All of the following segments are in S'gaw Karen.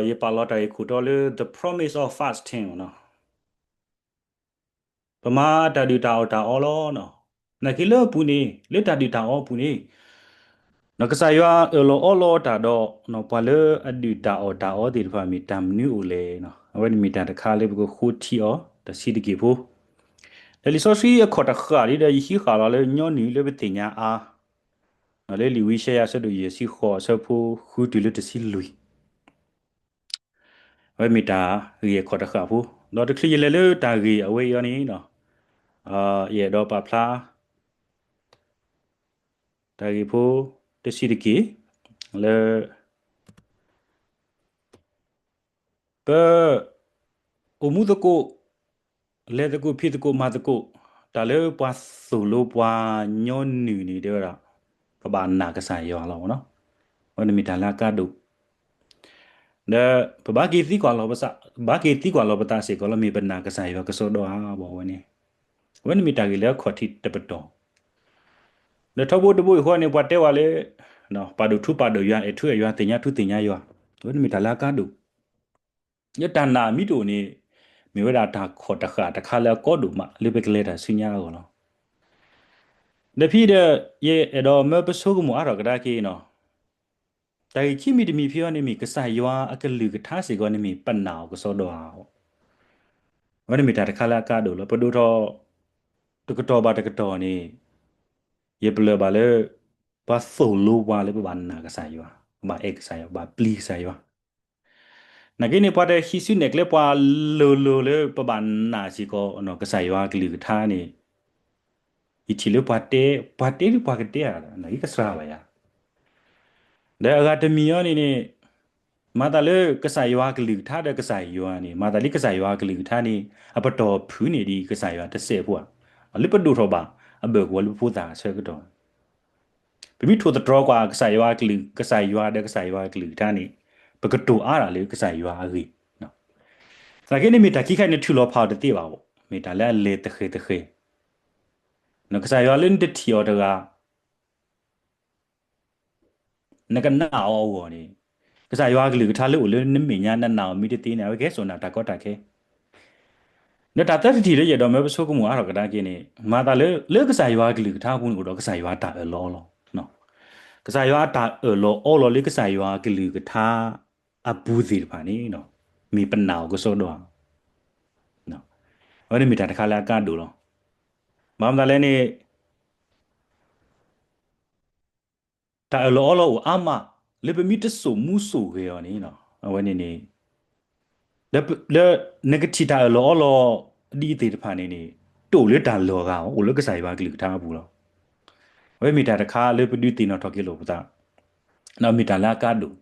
ယပာ်လီၤတၢ်ဂ့ၢ်ခိၣ်တီလၢ the promise of fasting နီၤ. ပမၤတၢ်ဒုၣ်တၢ်အီၣ်တၢ်အီလီၤ. နာ်က့လၢအပူၤန့ၣ် လၢတၢ်ဒုၣ်တၢ်အီအပူၤန့ၣ် ကစၢ်ယွၤအၢၣ်လီၤအီလီၤတၢ်ဒီး ပှၤလၢအဒုၣ်တၢ်အီၣ်တၢ်အီသ့ၣ်တဖၣ်မ့ၢ်တၢ်မနုၤအိၣ်လဲၣ်. အဝဲန့ၣ်မ့ၢ်တၢ်တခါလၢပကဃိထံအီၤ တၢ်ဆံးတက့ၢ်ဖိ. လၢလံာ်စီဆှံအခီၣ်တဃၣ်ဒီး ယဟံးဃာ်လီၤလၢညီနုၢ်လၢပသ့ၣ်ညါအါ လၢလံာ်ဝံယၡါယၤအဆၢဒိၣ်ယဲၢ်ဆံဃိး အဆၢဖိဃုတုၤလၢတဆံလွံၢ်. အဝဲမ့ၢ်တၢ်ဂ့ၢ်အခီၣ်တဃၣ်ဖိ, ဒီးတချုးယလဲၤလၢတၢ်ဂ့ၢ်အဝဲအံၤအီၤန့ၣ်, ယအဲၣ်ဒိးပာ်ဖျါ တၢ်ဂ့ၢ်ဖိတဆံးတက့ၢ်, လၢ ပ အိၣ်မူသကိး, လဲၤသကိးဖံးသကိးမၤသကိး, တၢ်လၢပှၤသိၣ်လိပှၤညီနုၢ်န့ၣ်တဲဝဲဒၣ်, ပဘၣ်နာ်ကစၢ်ယွၤလီၤ. အဝဲန့ၣ်မ့ၢ်တၢ်လၢအကါဒိၣ်, ဒီးပဘၣ်က့ၤသံကွၢ်လီၤပသး, ဘၣ်က့ၤသံကွၢ်လီၤပသးစ့ၢ်ကီးလီၤ, မ့ၢ်ပနာ်ကစၢ်ယွၤကစီဒီဧါဘၣ်ဝဲန့ၣ်, အဝဲန့ၣ်မ့ၢ်တၢ်ဂ့ၢ်လၢအခီၣ်ထံးတပတီၢ် ဒီးထီဘိတဘိအံၤဃီန့ၣ် ပှၤတဲဝဲလၢ ပာ်ဒိၣ်ထူပာ်ဒိၣ်ယွၤ, အဲၣ်ထူအဲၣ်ယွၤ, သ့ၣ်ညါထူသ့ၣ်ညါယွၤ, အဝဲန့ၣ်မ့ၢ်တၢ်လၢအကါဒိၣ်, လၢတၢ်နာ်မ့ၢ်တအိၣ်န့ၣ် မ့ၢ်ဝဲဒၣ်တၢ်ခီၣ်တဃၣ်တခါလၢအကါဒိၣ်မး လၢပကလဲၤတၢ်ဆူညါအဂီၢ်လီၤ. ဒီးဖဲဒီး ယအဲၣ်ဒိးမၢပဆိကမိၣ်အါထီၣ်ကဒါက့ၤနီၤ, တၢ်ဂ့ၢ်ခံမံၤတမံၤဖဲအံၤန့ၣ် မ့ၢ်ကစၢ်ယွၤအကလုၢ်ကထါစ့ၢ်ကီးန့ၣ်မ့ၢ်ပနာ်အီၤကစီဒီဧါ, အဝဲန့ၣ်မ့ၢ်တၢ်တခါလၢအကါဒိၣ်လီၤ. ပဒိၣ်ထီၣ် တကတီၢ်ဘၣ်တကတီၢ်န့ၣ် ယပလၢၢ်ဘၣ်လၢ ပှၤသိၣ်လိပှၤလၢပဘၣ်နာ်ကစၢ်ယွၤ, ပဘၣ်အဲၣ်ကစၢ်ယွၤ, ပဘၣ်ပျံၤကစၢ်ယွၤ, နာ်က့န့ၣ် ပှၤတဟံးစုနဲၣ်ကျဲပှၤလိၤလိၤလၢ ပဘၣ်နာ်စ့ၢ်ကီး ကစၢ်ယွၤအကလုၢ်ကထါန့ၣ်, ယထံၣ်လၢပှၤတဲ, ပှၤတဲဒ်ပှၤကတဲဧါ, နာ်က့ကစှၤဘၣ်ယၤ ဒီးအဂၤတမံၤအံၤန့ၣ်န့ၣ်, မၤသးလၢကစၢ်ယွၤအကလုၢ်ကထါဒီးကစၢ်ယွၤန့ၣ်, မၤသးလၢကစၢ်ယွၤအကလုၢ်ကထါန့ၣ် အပတီၢ်ဖုးန့ၢ်ဒံးကစၢ်ယွၤတစဲးဖိဧါ, လၢပဒိၣ်ထီၣ်ဘၣ်အဘၢၣ်ကဝီၤလၢပဖိသၣ်အဆၢကတီၢ်, ပမ့ၢ်ထိၣ်သတြီၤကွၢ်ကစၢ်ယွၤအကလုၢ်, ကစၢ်ယွၤဒီးကစၢ်ယွၤအကလုၢ်ကထါန့ၣ်, ပကတိၤအါဒၣ်လၢကစၢ်ယွၤအဂ့ၢ်, သနာ်က့န့ၣ်မ့ၢ်တၢ်ခံခါန့ၣ်ထုးလီၤဖးအီၤတသ့ဘၣ်, မ့ၢ်တၢ်လၢအလဲၤသဃဲၤသဃဲၤ, ကစၢ်ယွၤလၢနတထံၣ်အီၤတဂၤ နကနာ်အီၤအဂီၢ်န့ၣ်, ကစၢ်ယွၤအကလုၢ်ကထါလၢအိၣ်လၢနမဲာ်ညါနနာ်အီၤမ့ၢ်တသ့န့ၣ် အဝဲကဟဲစိာ်နၤတၢ်ကီတၢ်ခဲ, ဒီးတၢ်သၢထံၣ်တထံၣ်လၢယအဲၣ်ဒိးမၢပဆိကမိၣ်အါထီၣ်ကဒါက့ၤန့ၣ်, မၤသးလၢ လၢကစၢ်ယွၤအကလုၢ်ကထါအပူၤန့ၣ် အိၣ်ဒီးကစၢ်ယွၤအတၢ်အၢၣ်လီၤအီလီၤ, ကစၢ်ယွၤအတၢ်အၢၣ်လီၤအီလီၤလၢကစၢ်ယွၤအကလုၢ်ကထါအပူၤသ့ၣ်တဖၣ်န့ၣ်, မ့ၢ်ပနာ်အီၤကစီဒီဧါ, အဝဲန့ၣ်မ့ၢ်တၢ်တခါလၢအကါဒိၣ်လီၤ. ဘၣ်မနုၤလဲၣ်န့ၣ် တၢ်အၢၣ်လီၤအီလီၤအိၣ်အါမး လၢပမ့ၢ်တစိာ်မူစိာ်ဂဲၤအီၤန့ၣ်, အဝဲန့ၣ်န့ၣ် လၢနကထံၣ်တၢ်အၢၣ်လီၤအီလီၤဒ်အံၤသ့ၣ်တဖၣ်န့ၣ်န့ၣ်, တအိၣ်လၢတၢ်လီၤဂာ်အီၤ, အိၣ်လၢကစၢ်ယွၤအကလုၢ်ကထါအပူၤလီၤ. အဝဲမ့ၢ်တၢ်တခါလၢပဒုးသ့ၣ်နီၣ်ထီၣ်က့ၤလိာ်ပသး, မ့ၢ်တၢ်လၢအကါဒိၣ်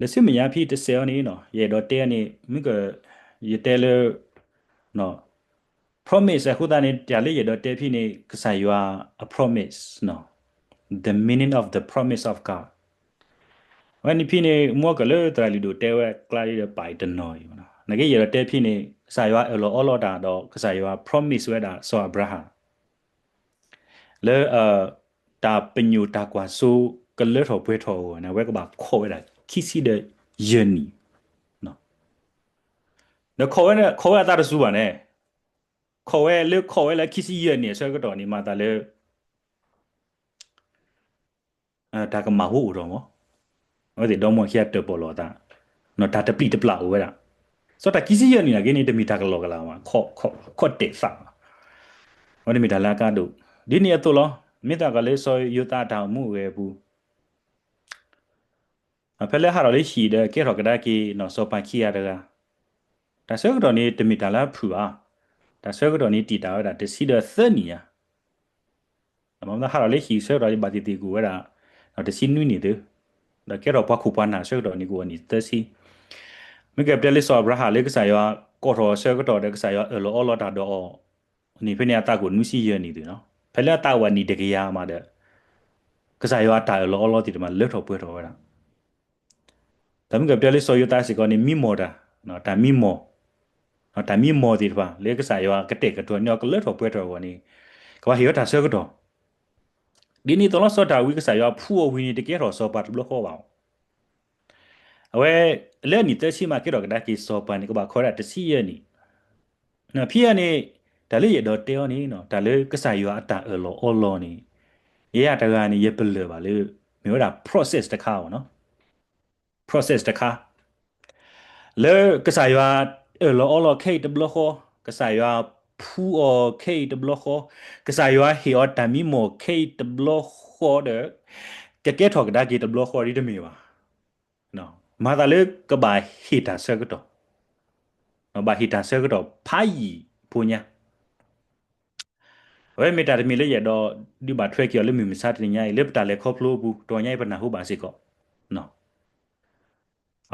လၢဆူမဲာ်ညါဖဲတစဲးအံၤန့ၣ်, ယအဲၣ်ဒိးတဲန့ၣ် မ့ၢ်က ယတဲလၢ promise အဃိသတးန့ၣ် တၢ်လၢယအဲၣ်ဒိးတဲဖဲန့ၣ် ကစၢ်ယွၤအ promise, the meaning of the promise of God. အဝဲန့ၣ်ဖဲန့ၣ် မ်ကလၢသရၣ်လုၢ်ဒိၣ်တဲဝဲကျါဒီးပာ်အံၤတနီၤအံၤ, နာ်က့ယအဲၣ်ဒိးတဲဖဲန့ၣ် ကစၢ်ယွၤအၢၣ်လီၤအီလီၤတၢ်ဒီး ကစၢ်ယွၤ promise ဝဲဒၣ်စီၤအၤဘြၤဟၣ် လၢ တၢ်ပညိၣ်တၢ်ကွၢ်စိကလၢထီၣ်ပှဲၤထီၣ်အဂီၢ်န့ၣ် အဝဲကဘၣ်ခိးဝဲဒၣ်ခံဆံဒီးယဲၢ်နံၣ်, ဒီးခိးဝဲဒၣ်အသးတစူၤဘၣ်န့ၣ်, ခိးဝဲလၢ ခိးဝဲလၢခံဆံယဲၢ်နံၣ်အဆၢကတီၢ်န့ၣ် မၤသးလၢ တၢ်ကမၣ်ဟိအိၣ်ထီၣ်မး, အဝဲသ့ၣ်ဒီမါဝၤခံဂၤတၢၣ်ပီၣ်လိာ်အသး, တၢ်တပျံၤတပျၢ်အိၣ်ဝဲဒၣ်, စီၤတၢ်ခံဆံယဲၢ်နံၣ်နာ်က့န့ၣ် တမ့ၢ်တၢ်ကလီကလီဘၣ်, ခိးတဲာ်သးဘၣ်, အဝဲန့ၣ်မ့ၢ်တၢ်လၢအကါဒိၣ်, ဒ်န့ၣ်အသိးလီၤ. မ့ၢ်သးကီးလၢစီၤယိၤသးအတၢ်အိၣ်မူအဂဲၤအပူၤ ဖဲလၢဟးထီၣ်လၢဟံၣ်ဒီးကဲထီၣ်ကဒါက့ၤနီၢ်စီၤပၤခံဂၤတဂၤ, တၢ်ဆၢကတီၢ်န့ၣ် တမ့ၢ်တၢ်လၢအဖုၣ်ဘၣ်, တၢ်ဆၢကတီၢ်န့ၣ်တံာ်တာ်ဝဲဒၣ်တဆံဒီးသၢနံၣ်ညါ, မ့ၢ်ဟးထီၣ်လၢဟံၣ်ဆၢကတီၢ်န့ၣ် ဘၣ်သ့ၣ်သ့ၣ်ကအိၣ်ဝဲဒၣ် တဆံနွံနံၣ်သု, ဒီးကဲထီၣ်ပှၤခိၣ်ပှၤနၢ်ဆၢကတီၢ်န့ၣ် ကအိၣ်နံၣ်သၢဆံ, မ့ၢ်ကပျဲလၢစီၤအၤဘြၤဟၣ်လၢကစၢ်ယွၤကိးထီၣ်အဆၢကတီၢ်ဒီးကစၢ်ယွၤအၢၣ်လီၤအီလီၤတၢ်ဒီးအီၤန့ၣ် ဖဲန့ၣ်အသးကအိၣ်နွံဆံယဲၢ်နံၣ်သုနီၤ, ဖဲလၢအသးအိၣ်နံၣ်တကယၤမးဒီး ကစၢ်ယွၤအတၢ်အၢၣ်လီၤအီလီၤသ့ၣ်တဖၣ်လၢထီၣ်ပှဲၤထီၣ်ဝဲဒၣ် တၢ်မ့ၢ်ကပျဲလၢစီၤယိၤသးစ့ၢ်ကီးန့ၣ် မံမီၢ်တၢ်, တၢ်မံမီၢ်, တၢ်မံမီၢ်သ့ၣ်တဖၣ် လၢကစၢ်ယွၤကတဲာ်ကတီၤန့ၢ်အီၤကလၢထီၣ်ပှဲၤထီၣ်အဂီၢ်န့ၣ် ကဘၣ်ဟ့ၣ်ဝဲတၢ်ဆၢကတီၢ်, ဒ်န့ၣ်အသိးလီၤ. စီၤဒၤဝံးကစၢ်ယွၤဖှူအီၤဝံၤန့ၣ် တကဲထီၣ်စီၤပၤတဘျီဃီဘၣ်အီၤ, အဝဲ လၢအနံၣ်သၢဆံမး ကဲထီၣ်ကဒါက့ၤစီၤပၤန့ၣ် ကဘၣ်ခီဝဲဒၣ်တဆံယဲၢ်နံၣ်. ဖဲအံၤန့ၣ် တၢ်လၢယအဲၣ်ဒိးတဲအီၤန့ၣ် တၢ်လၢကစၢ်ယွၤအတၢ်အၢၣ်လီၤအီလီၤန့ၣ် ယဲတဂၤန့ၣ် ယပလၢၢ်ဘၣ်လၢ မ့ၢ်ဝဲဒၣ် process တခါအီၤနီၤ. process တခါ လၢကစၢ်ယွၤအၢၣ်လီၤအီလီၤခဲအံၤတဘျီဃီ, ကစၢ်ယွၤဖှူအီၤခဲအံၤတဘျီဃီ, ကစၢ်ယွၤဟ့ၣ်အီၤတၢ်မံမီၢ်ခဲအံၤတဘျီဃီဒီး ကကဲထီၣ်ကဒါက့ၤတဘျီဃီဒ်တမ့ၢ်ဘၣ်. မၤသးလၢကဘၣ်ဟ့ၣ်တၢ်ဆၢကတီၢ်, ဘၣ်ဟ့ၣ်တၢ်ဆၢကတီၢ်ဖးယံာ်ဖိညါ အဝဲမ့ၢ်တၢ်တမံၤလၢယအဲၣ်ဒိးဒုးဘၣ်ထွဲက့ၤအီၤလၢမုၢ်မဆါတနံၤညါအံၤ လၢပတၢ်လဲၤခီဖျိအပူၤ တနံၤညါအံၤပနၢ်ဟူဘၣ်စ့ၢ်ကီး ပ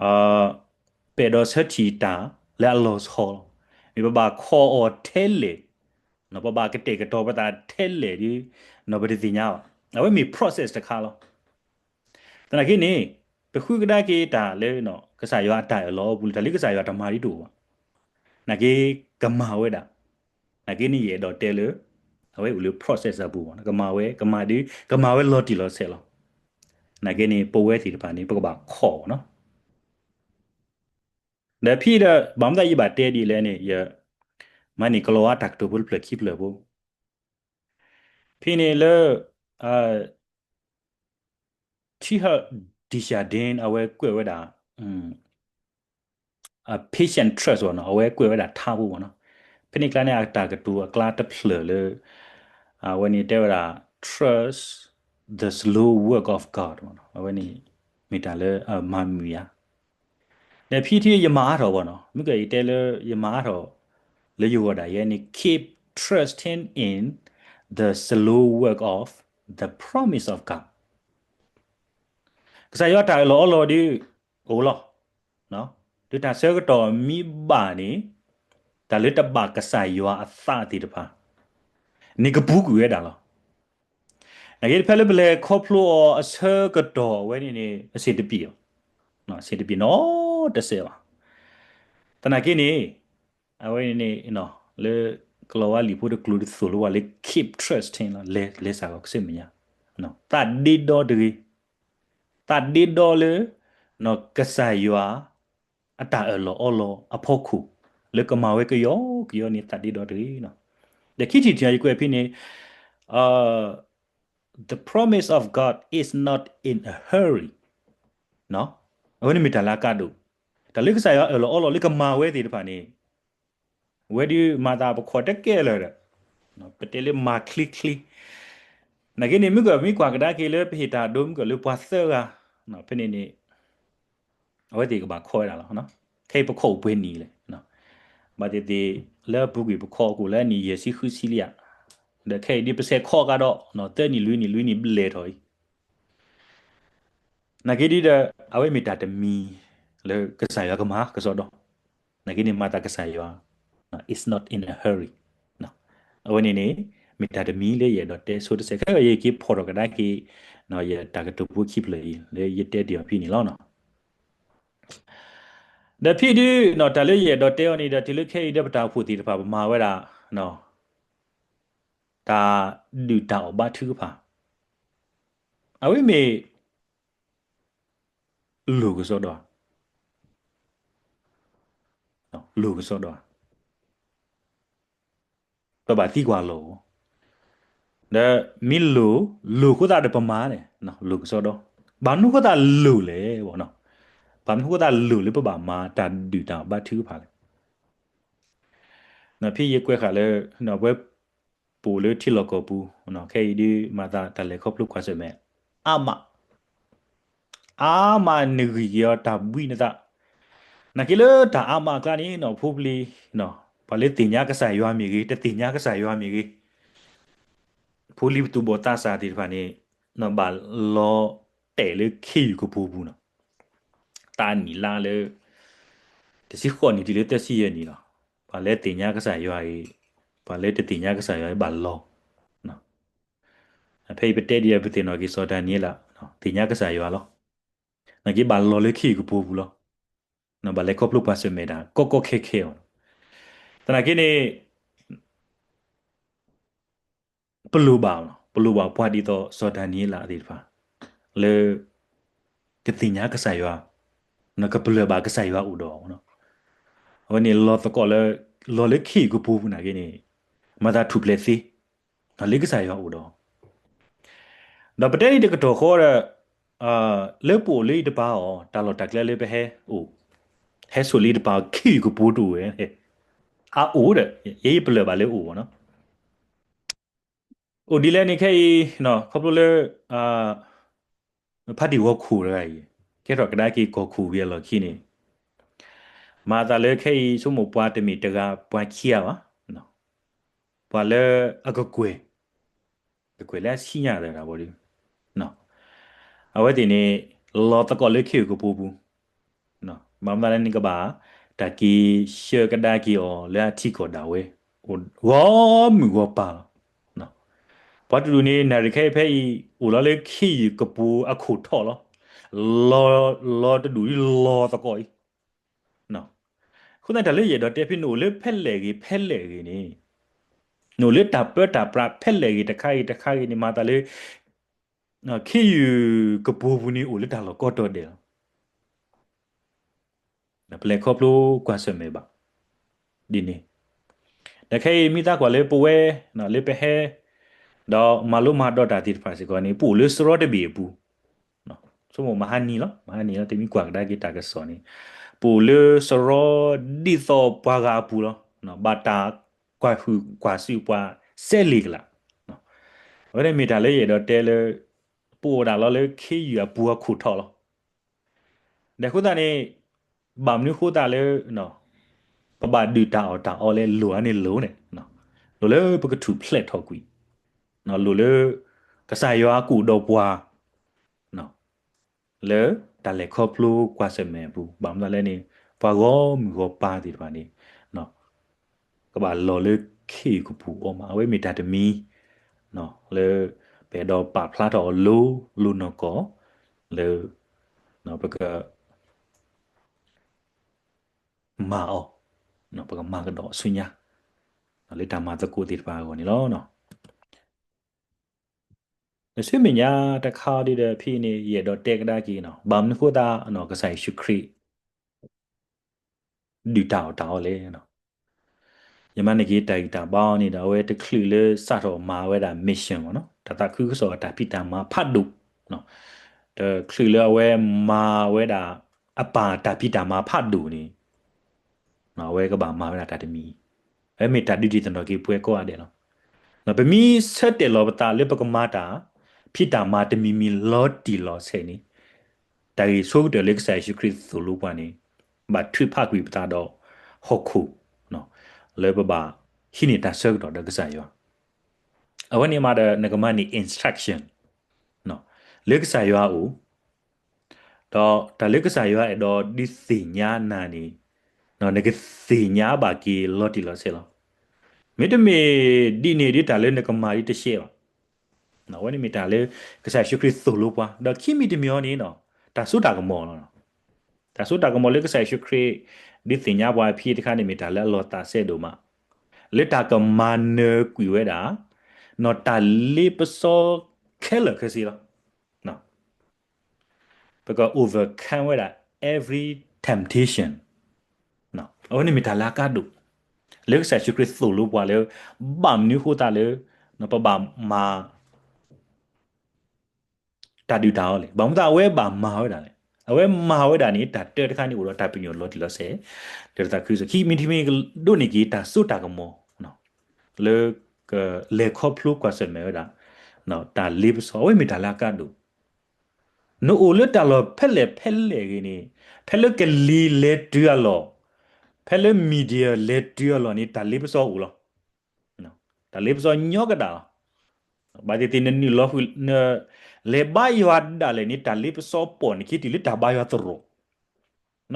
အဲၣ်ဒိးဆၢထံၣ်တၢ်လၢအလီၤဆီလီၤ. မ့ၢ်ပဘၣ်ခိးအီၤထဲလဲၣ်, ပဘၣ်ကတဲာ်ကတီၤပသးထဲလဲၣ်ဒီး ပတသ့ၣ်ညါဘၣ်. အဝဲမ့ၢ် process တခါလီၤ. သနာ်က့န့ၣ် ပဃုကဒါက့ၤတၢ်လၢ ကစၢ်ယွၤအတၢ်အၢၣ်လီၤအပူၤလၢ တၢ်လၢကစၢ်ယွၤတမၤဒ်တအိၣ်ဘၣ်. သနာ်က့ ကမၤဝဲဒၣ်. သနာ်က့န့ၣ် ယအဲၣ်ဒိးတဲလၢ အဝဲအိၣ်လၢ process အပူၤဘၣ်. ကမၤဝဲ ကမၤဒ် ကမၤဝဲလီၤတံၢ်လီၤဆဲးလီၤ. သနာ်က့န့ၣ် ပဝဲသ့ၣ်တဖၣ်န့ၣ် ပကဘၣ်ခိးအီၤနီၤ. ဒီးဖဲဒီး ဘၣ်မနုၤယဘၣ်တဲဒ်လဲၣ်န့ၣ် ယ မၤန့ၢ်ကလီၤဝါတၢ်ကတိၤဖိတဖျၢၣ်ခံဖျၢၣ်ဖိ ဖဲန့ၣ်လၢ Teilhard de Chardin အဝဲကွဲးဝဲဒၣ် Patience Trust ဘၣ်နီၤ, အဝဲကွဲးဝဲဒၣ်ထါဖိဘၣ်နီၤ. ဖဲန့ၣ်ကျါန့ၣ် အတၢ်ကတိၤအကျါတဖျၢၣ်လၢ အဝဲန့ၣ်တဲဝဲဒၣ် trust the slow work of God ဘၣ်နီၤ. အဝဲန့ၣ် မ့ၢ်တၢ်လၢအမၤမုာ်ယၤ ဒီးဖဲထံယမၤအါထီၣ်ဘၣ်နီၤ, မ့ၢ်ကယတဲလၢယမၤအါထီၣ် လၢယဂီၢ်ဒၣ်ယဲန့ၣ် keep trusting in the slow work of the promise of God. ကစၢ်ယွၤတၢ်အၢၣ်လီၤအီလီၤဒီး အိၣ်လီၤ. ဒီးတၢ်ဆၢကတီၢ်မ့ၢ်ဘၣ်န့ၣ် တၢ်လၢတဘၣ်ကစၢ်ယွၤအသးသ့ၣ်တဖၣ် န့ၣ်ကပူၤကွံာ်ဝဲဒၣ်လီၤ. သနာ်က့ဖဲလၢပလဲၤခီဖျိအီၤအဆၢကတီၢ်အဝဲန့ၣ်န့ၣ် အဆ့ၣ်တပံၣ်အီၤ, အဆ့ၣ်တပံၣ်နီတစဲးဘၣ်. သနာ်က့န့ၣ် အဝဲန့ၣ် လၢကလီၤဝါလံာ်ဖိတကျိၤဒ်သိးလၢပှၤလၢ keep trusting လီၤ, လဲၤစးဂီၤကစၢၢ်မဲာ်ညါ, သးဒ့ဒီတဂ့ၤ, သးဒ့ဒီလၢ ကစၢ်ယွၤ အတၢ်အၢၣ်လီၤအီလီၤအဖီခိၣ် လၢကမၤဝဲကယီကယီန့ၣ် သးဒ့ဒီတဂ့ၤ. ဒီးခံထံၣ်တထံၣ်ညါယကွဲးဖဲန့ၣ် the promise of God is not in a hurry. အဝဲန့ၣ်မ့ၢ်တၢ်လၢအကါဒိၣ်, တၢ်လၢကစၢ်ယွၤအၢၣ်လီၤအီလီၤလၢကမၤဝဲသ့ၣ်တဖၣ်န့ၣ် ဝဲဒုးမၤသးပခီၣ်တကဲလၢာ်ဒီး ပတဲလၢမၤချ့ချ့, သနာ်က့န့ၣ် မ့ၢ်ကမ့ၢ်ကွၢ်ကဒါက့ၤလၢပဟ့ၣ်တၢ်ဒိမ့ၢ်ကလၢပှၤသၢဂၤ ဖဲန့ၣ်န့ၣ် အဝဲသ့ၣ်ကဘၣ်ခီဝဲဒၣ်လီၤ. ခဲအံၤပခီၣ်အိၣ်ပှဲၤနံၣ်လဲၣ်, ဘၣ်သ့ၣ်သ့ၣ်လၢအပူၤကွံာ်ပခီၣ်အိၣ်လၢအနံၣ်ယဲၢ်ဆံဃုဆံလံဧါ, ဒီးခဲအံၤဒ်ပဆဲးခီကဒီး သၢနံၣ်လွံၢ်နံၣ်လွံၢ်နံၣ်ဘျဲၣ်ထီၣ်အံၤ သနာ်က့ဒ်ဒီး အဝဲမ့ၢ်တၢ်တမံၤလၢကစၢ်ယွၤကမၤကစီဒီ, သနာ်က့န့ၣ်မၤသးကစၢ်ယွၤ is not in a hurry. အဝဲန့ၣ်န့ၣ် မ့ၢ်တၢ်တမံၤလၢယအဲၣ်ဒိးတဲဆိတစဲး, ခဲအံၤယက့ၤဖီၣ်ထီၣ်ကဒါက့ၤ ယတၢ်ကတိၤဖိခံဖျၢၣ်အံၤ လၢယတဲတ့ၢ်အီၤဖဲန့ၣ်လီၤ. ဒီးဖဲဒုး တၢ်လၢယအဲၣ်ဒိးတဲအီၤန့ၣ်ဒီး တုၤလၢခဲအံၤဒီးပတၢ်အိၣ်ဖှိၣ်သ့ၣ်တဖၣ် ပမၤဝဲဒၣ် တၢ်ဒုၣ်တၢ်အီၣ်ဘါထုကဖၣ်, အဝဲမ့ၢ် လိၢ်ကစီဒီ, လိၢ်ကစီဒီ, ပဘၣ်သံကွၢ်လိၢ်, ဒီးမ့ၢ်လိၢ်, လိၢ်အဃိသတးဒီးပမၤန့ၣ် လိၢ်ကစီဒီ, ဘၣ်မနုၤအဃိသတးလိၢ်လဲၣ်, ဘၣ်မနုၤအဃိသတးလိၢ်လၢပဘၣ်မၤတၢ်ဒုၣ်တၢ်အီၣ်ဘါထုကဖၣ်လဲၣ်. ဖဲယကွဲးဃာ်လၢ ပဝဲ ပအိၣ်လၢထံလီၢ်ကီၢ်ပူၤ, ခဲအံၤဒုးမၤသးတၢ်လဲၤခီဖျိကွၢ်ဆၢၣ်မဲာ် အါမး, အါမးနဂံၢ်က့ၤအီၤတၢ်ဘှံးနသး, သနာ်က့လၢတၢ်အါမးအကျါန့ၣ် ဖိပလံၤ ပှၤလၢသ့ၣ်ညါကစၢ်ယွၤမ့ၢ်ဂ့ၤ, တသ့ၣ်ညါကစၢ်ယွၤမ့ၢ်ဂ့ၤ, ဖိလံၤပသူၣ်ဘီၣ်သးစၢ်သ့ၣ်တဖၣ်န့ၣ် ဘၣ်လီၤတဲာ်လၢခ့ယုၢ်ကပူၤပူၤနီၤ, သးနံၣ်လါလၢ တဆံဃိးနံၣ်တုၤလၢသၢဆံယဲၢ်နံၣ်လီၤ. ပှၤလၢသ့ၣ်ညါကစၢ်ယွၤအံၤ, ပှၤလၢတသ့ၣ်ညါကစၢ်ယွၤအံၤဘၣ်လီၤ. ဖဲအံၤပတဲဒ်အံၤ ပသ့ၣ်နီၣ်က့ၤစီၤဒၤနံးယ့လး သ့ၣ်ညါကစၢ်ယွၤလီၤ. သနာ်က့ဘၣ်လီၤလၢခ့ယုၢ်ကပူၤပူၤလီၤ. ဘၣ်လဲၤခီဖျိကွၢ်ဆၢၣ်မဲာ်တၢ်ကီကီခဲခဲအီၤ, သနာ်က့န့ၣ် ပလိၣ်ဘၣ်, ပလိၣ်ဘၣ်ပှၤဒ်သိးစီၤဒၤနံးယ့လးသ့ၣ်တဖၣ် လၢ ကသ့ၣ်ညါကစၢ်ယွၤ, နကပလၢၢ်ဘၣ်ကစၢ်ယွၤအိၣ်ဒီး, အဝဲန့ၣ်လီၤသကိးလၢ, လီၤလၢခ့ယုၢ်ကပူၤပူၤနာ်က့န့ၣ်, မၤသးထူၣ်ဖျဲးသ့, လၢကစၢ်ယွၤအိၣ်ဒီး, ဒီးပတဲန့ၣ်တကတီၢ်ဃီဒီး, လၢပအိၣ်လၢအံၤတပၤအီၤ တၢ်လီၢ်တၢ်ကျဲလၢပဟဲအိၣ်, ဟဲဆိၣ်လၢအံၤတပၤအီၤ ခ့ယုၢ်ကပူၤတအိၣ်ဝဲ, အအိၣ်ဒီး ယဲယပလၢၢ်ဘၣ်လၢအိၣ်ဘၣ်နီၤ အိၣ်ဒ်လဲၣ်န့ၣ်ခဲအံၤ, ခီဖျိလၢ ဖါတံၢ်ဂီၤခိၣ်တဂၤအံၤ, ကဲထီၣ်ကဒါက့ၤကီၢ်ခိၣ်ဝံၤအလီၢ်ခံန့ၣ်, မၤသးလၢခဲအံၤ ဆိကမိၣ်ပှၤတမ့ၢ်တဂၤ ပှၤခံဂၤဘၣ်, ပှၤလၢအကကွဲၢ်, ကကွဲၢ်လၢအဆံညါသၢတၢ်ဘီဒု, အဝဲသ့ၣ်န့ၣ် လီၤသကိးလၢခ့ယုၢ်ကပူၤပူၤ ဘၣ်မနုၤလဲၣ်န့ၣ် ကဘၣ်တၢ်က့ၤဆှၢကဒါက့ၤအီၤ လၢအထံကီၢ်ဒၣ်ဝဲ, ဂီၤမုၢ်ဂီၤပၤလီၤ. ပှၤတဒူၣ်န့ၣ် နၣ်ရံၣ်ခဲအံၤဖဲအံၤ အိၣ်လီၤလၢခ့ယုၢ်ကပူၤအခိၣ်ထီၣ်လီၤ. လီၤတဒူၣ်လီၤသကိးအံၤ, အဃိသတးတၢ်လၢယအဲၣ်ဒိးတဲဖဲ နအိၣ်လၢဖဲလဲၣ်ဂ့ၤ ဖဲလဲၣ်ဂ့ၤန့ၣ်, နအိၣ်လၢတၢ်ပၢတၢ်ပြးဖဲလဲၣ်ဂ့ၤ တခါဂ့ၤတခါဂ့ၤန့ၣ် မၤသးလၢ ခ့ယုၢ်ကပူၤပူၤန့ၣ် အိၣ်လၢတၢ်လီၢ်ကိးတီၤဒဲးလီၤ. ပလဲၤခီဖျိကွၢ်ဆၢၣ်မဲာ်ဘၣ်ဒ်န့ၣ်, ဒီးခဲအံၤမ့ၢ်သးကွၢ်လၢပဝဲ လၢပဟဲ ဒီးမၤလိမၤဒိးတၢ်သ့ၣ်တဖၣ်စ့ၢ်ကီးန့ၣ် ပအိၣ်လၢစရီတဘ့ၣ်အပူၤ, ဆိကမိၣ်မဟါနံၤလီၤ, မဟါနံၤလီၤ တမ့ၢ်ကွၢ်ကဒါက့ၤတၢ်ကစီၣ်န့ၣ်, ပအိၣ်လၢစရီဒ်သိးပှၤဂၤအပူၤလီၤ. ဘၣ်တၢ်ကွၢ်ဟုၣ်ကွၢ်စူၣ်ပှၤစဲလ့ၣ်ကလာ်, အဝဲန့ၣ်မ့ၢ်တၢ်လၢယအဲၣ်ဒိးတဲလၢ ပအိၣ်ဒၣ်လီၤလၢခ့ယုၢ်အပူၤအခိၣ်ထီၣ်လီၤ. ဒီးအဃိသတးန့ၣ် ဘၣ်မနုၤအဃိသတးလၢ ပဘၣ်ဒုၣ်တၢ်အီၣ်တၢ်အီလဲၣ် လိၣ်ဧါန့ၣ်လိၣ်န့ၣ်, လိၣ်လၢပကထူၣ်ဖျဲးထီၣ်ကွံာ်, လိၣ်လၢ ကစၢ်ယွၤကအိၣ်ဒီးပှၤ လၢတၢ်လဲၤခီဖျိကွၢ်ဆၢၣ်မဲာ်အပူၤ, ဘၣ်မနုၤလဲၣ်န့ၣ် ပှၤဂီၢ်မုၢ်ဂီၢ်ပၤသ့ၣ်တဖၣ်န့ၣ် ကဘၣ်လီၤလၢခ့ယုၢ်ကပူၤအီၤမး, အဝဲမ့ၢ်တၢ်တမံၤ လၢ ပအဲၣ်ဒိးပာ်ဖျါထီၣ်အီၤလိၤလိၤနီၢ်ကီၢ် လၢ ပက မၤအီၤ, ပကမၤကဒီးဆူညါ, လၢတၢ်မၤသကိးသ့ၣ်တဖၣ်အဂီၢ်န့ၣ်လီၤ. ဒီးဆူမဲာ်ညါတခါဒ်ဒီးဖဲအံၤန့ၣ် ယအဲၣ်ဒိးတဲကဒါက့ၤနီၤ, ဘၣ်မနုၤဃိသတး ကစၢ်ယ့ၣ်ၡူးခရံာ် ဒုၣ်တၢ်အီၣ်တၢ်အီလဲၣ်. ယမၤန့ၢ်က့ၤတၢ်ဂံၢ်တၢ်ဘါအီၤန့ၣ်ဒီး အဝဲတချုးလၢစးထီၣ်မၤဝဲဒၣ် mission မ့ၢ်နီၤ, တၢ်သးခုကစီၣ်အတၢ်ဖံးတၢ်မၤဖးဒိၣ်, တချုးလၢအဝဲမၤဝဲဒၣ် အပၢ်တၢ်ဖံးတၢ်မၤဖးဒိၣ်န့ၣ် အဝဲကဘၣ်မၤဝဲဒၣ်တၢ်တမံၤ, အဝဲမ့ၢ်တၢ်ဒုးတံၢ်သနီၣ်က့ၤပှၤကိးဂၤဒဲးလီၤ. ပမ့ၢ်ဆၢတဲာ်လီၤပသးလၢပကမၤတၢ် ဖံးတၢ်မၤတမံၤမံၤလီၤတံၢ်လီၤဆဲးန့ၣ်, တၢ်ဂ့ၢ်ဆိကတၢၢ်လၢကစၢ်ယ့ၣ်ၡူးခရံာ်သိၣ်လိပှၤန့ၣ် ဘၣ်ထုးဖးကွံာ်ပသးဒီးဟီၣ်ခိၣ် လၢပဘၣ်ဟံးန့ၢ်တၢ်ဆၢကတီၢ်ဒီးကစၢ်ယွၤ, အဝဲန့ၣ်မးဒီးနကမၤန့ၢ် instruction လၢကစၢ်ယွၤအအိၣ်, ဒီးတၢ်လၢကစၢ်ယွၤအဲၣ်ဒိးဒုးသ့ၣ်ညါနၤန့ၣ်, နကသ့ၣ်ညါဘၣ်က့ၤလီၤတံၢ်လီၤဆဲးလီၤ. မ့တမ့ၢ်ဒ်န့ၣ်ဒ်တၢ်လၢနကမၤဒ်တရှဲဘၣ်. အဝဲန့ၣ်မ့ၢ်တၢ်လၢ ကစၢ်ယ့ၣ်ၡူးခရံာ်သိၣ်လိပှၤ, ဒီးခံမံၤတမံၤအံၤန့ၣ် တၢ်စိတၢ်ကမီၤလီၤ. တၢ်စိတၢ်ကမီၤလၢကစၢ်ယ့ၣ်ၡူးခရံာ် ဒုးသ့ၣ်ညါပှၤဖဲတခါန့ၣ် မ့ၢ်တၢ်လၢအလီၤသးစဲဒိၣ်မး, လၢတၢ်ကမၤနၢၤကွံာ်ဝဲဒၣ် တၢ်လ့ပစီခဲလၢာ်ခဲဆ့လီၤ. ပက overcome ဝဲဒၣ် every temptation. အဝဲန့ၣ်မ့ၢ်တၢ်လၢအကါဒိၣ်, လၢကစၢ်ယ့ၣ်ၡူးခရံာ်သိၣ်လိပှၤလၢ ဘၣ်မနုၤဃိသတးလၢ ပဘၣ်မၤ တၢ်ဒုၣ်တၢ်အီလဲၣ်. ဘၣ်မနုၤသးအဝဲဘၣ်မၤဝဲဒၣ်လဲၣ်. အဝဲမၤဝဲဒၣ်န့ၣ် တၢ်တၢတခါန့ၣ်အိၣ်ဒီးတၢ်ပညိၣ်လီၤတံၢ်လီၤဆဲး, လၢတၢ်သးခုကစီၣ် ခံမံၤတမံၤ ဒိးန့ၢ်က့ၤတၢ်စိတၢ်ကမီၤ လၢကလဲၤခီဖျိကွၢ်ဆၢၣ်မဲာ်ဝဲဒၣ် တၢ်လ့ပစီ အဝဲမ့ၢ်တၢ်လၢအကါဒိၣ်. နအိၣ်လၢတၢ်လီၢ်ဖဲလဲၣ်ဖဲလဲၣ်ဂ့ၤန့ၣ်, ဖဲလၢကလံၤလဲၤတုၤအလီၢ်, ဖဲလၢ media လဲၤတုၤအလီၢ်န့ၣ် တၢ်လ့ပစီအိၣ်လီၤ. တၢ်လ့ပစီညီကဒၣ်လီၤ. ဘၣ်သ့ၣ်သ့ၣ်နနုာ်လီၤဃုာ် နလဲၤဘါယွၤဒၣ်လဲာ်န့ၣ် တၢ်လ့ပစီပိာ်နခံတုၤလၢတၢ်ဘါယွၤသရိာ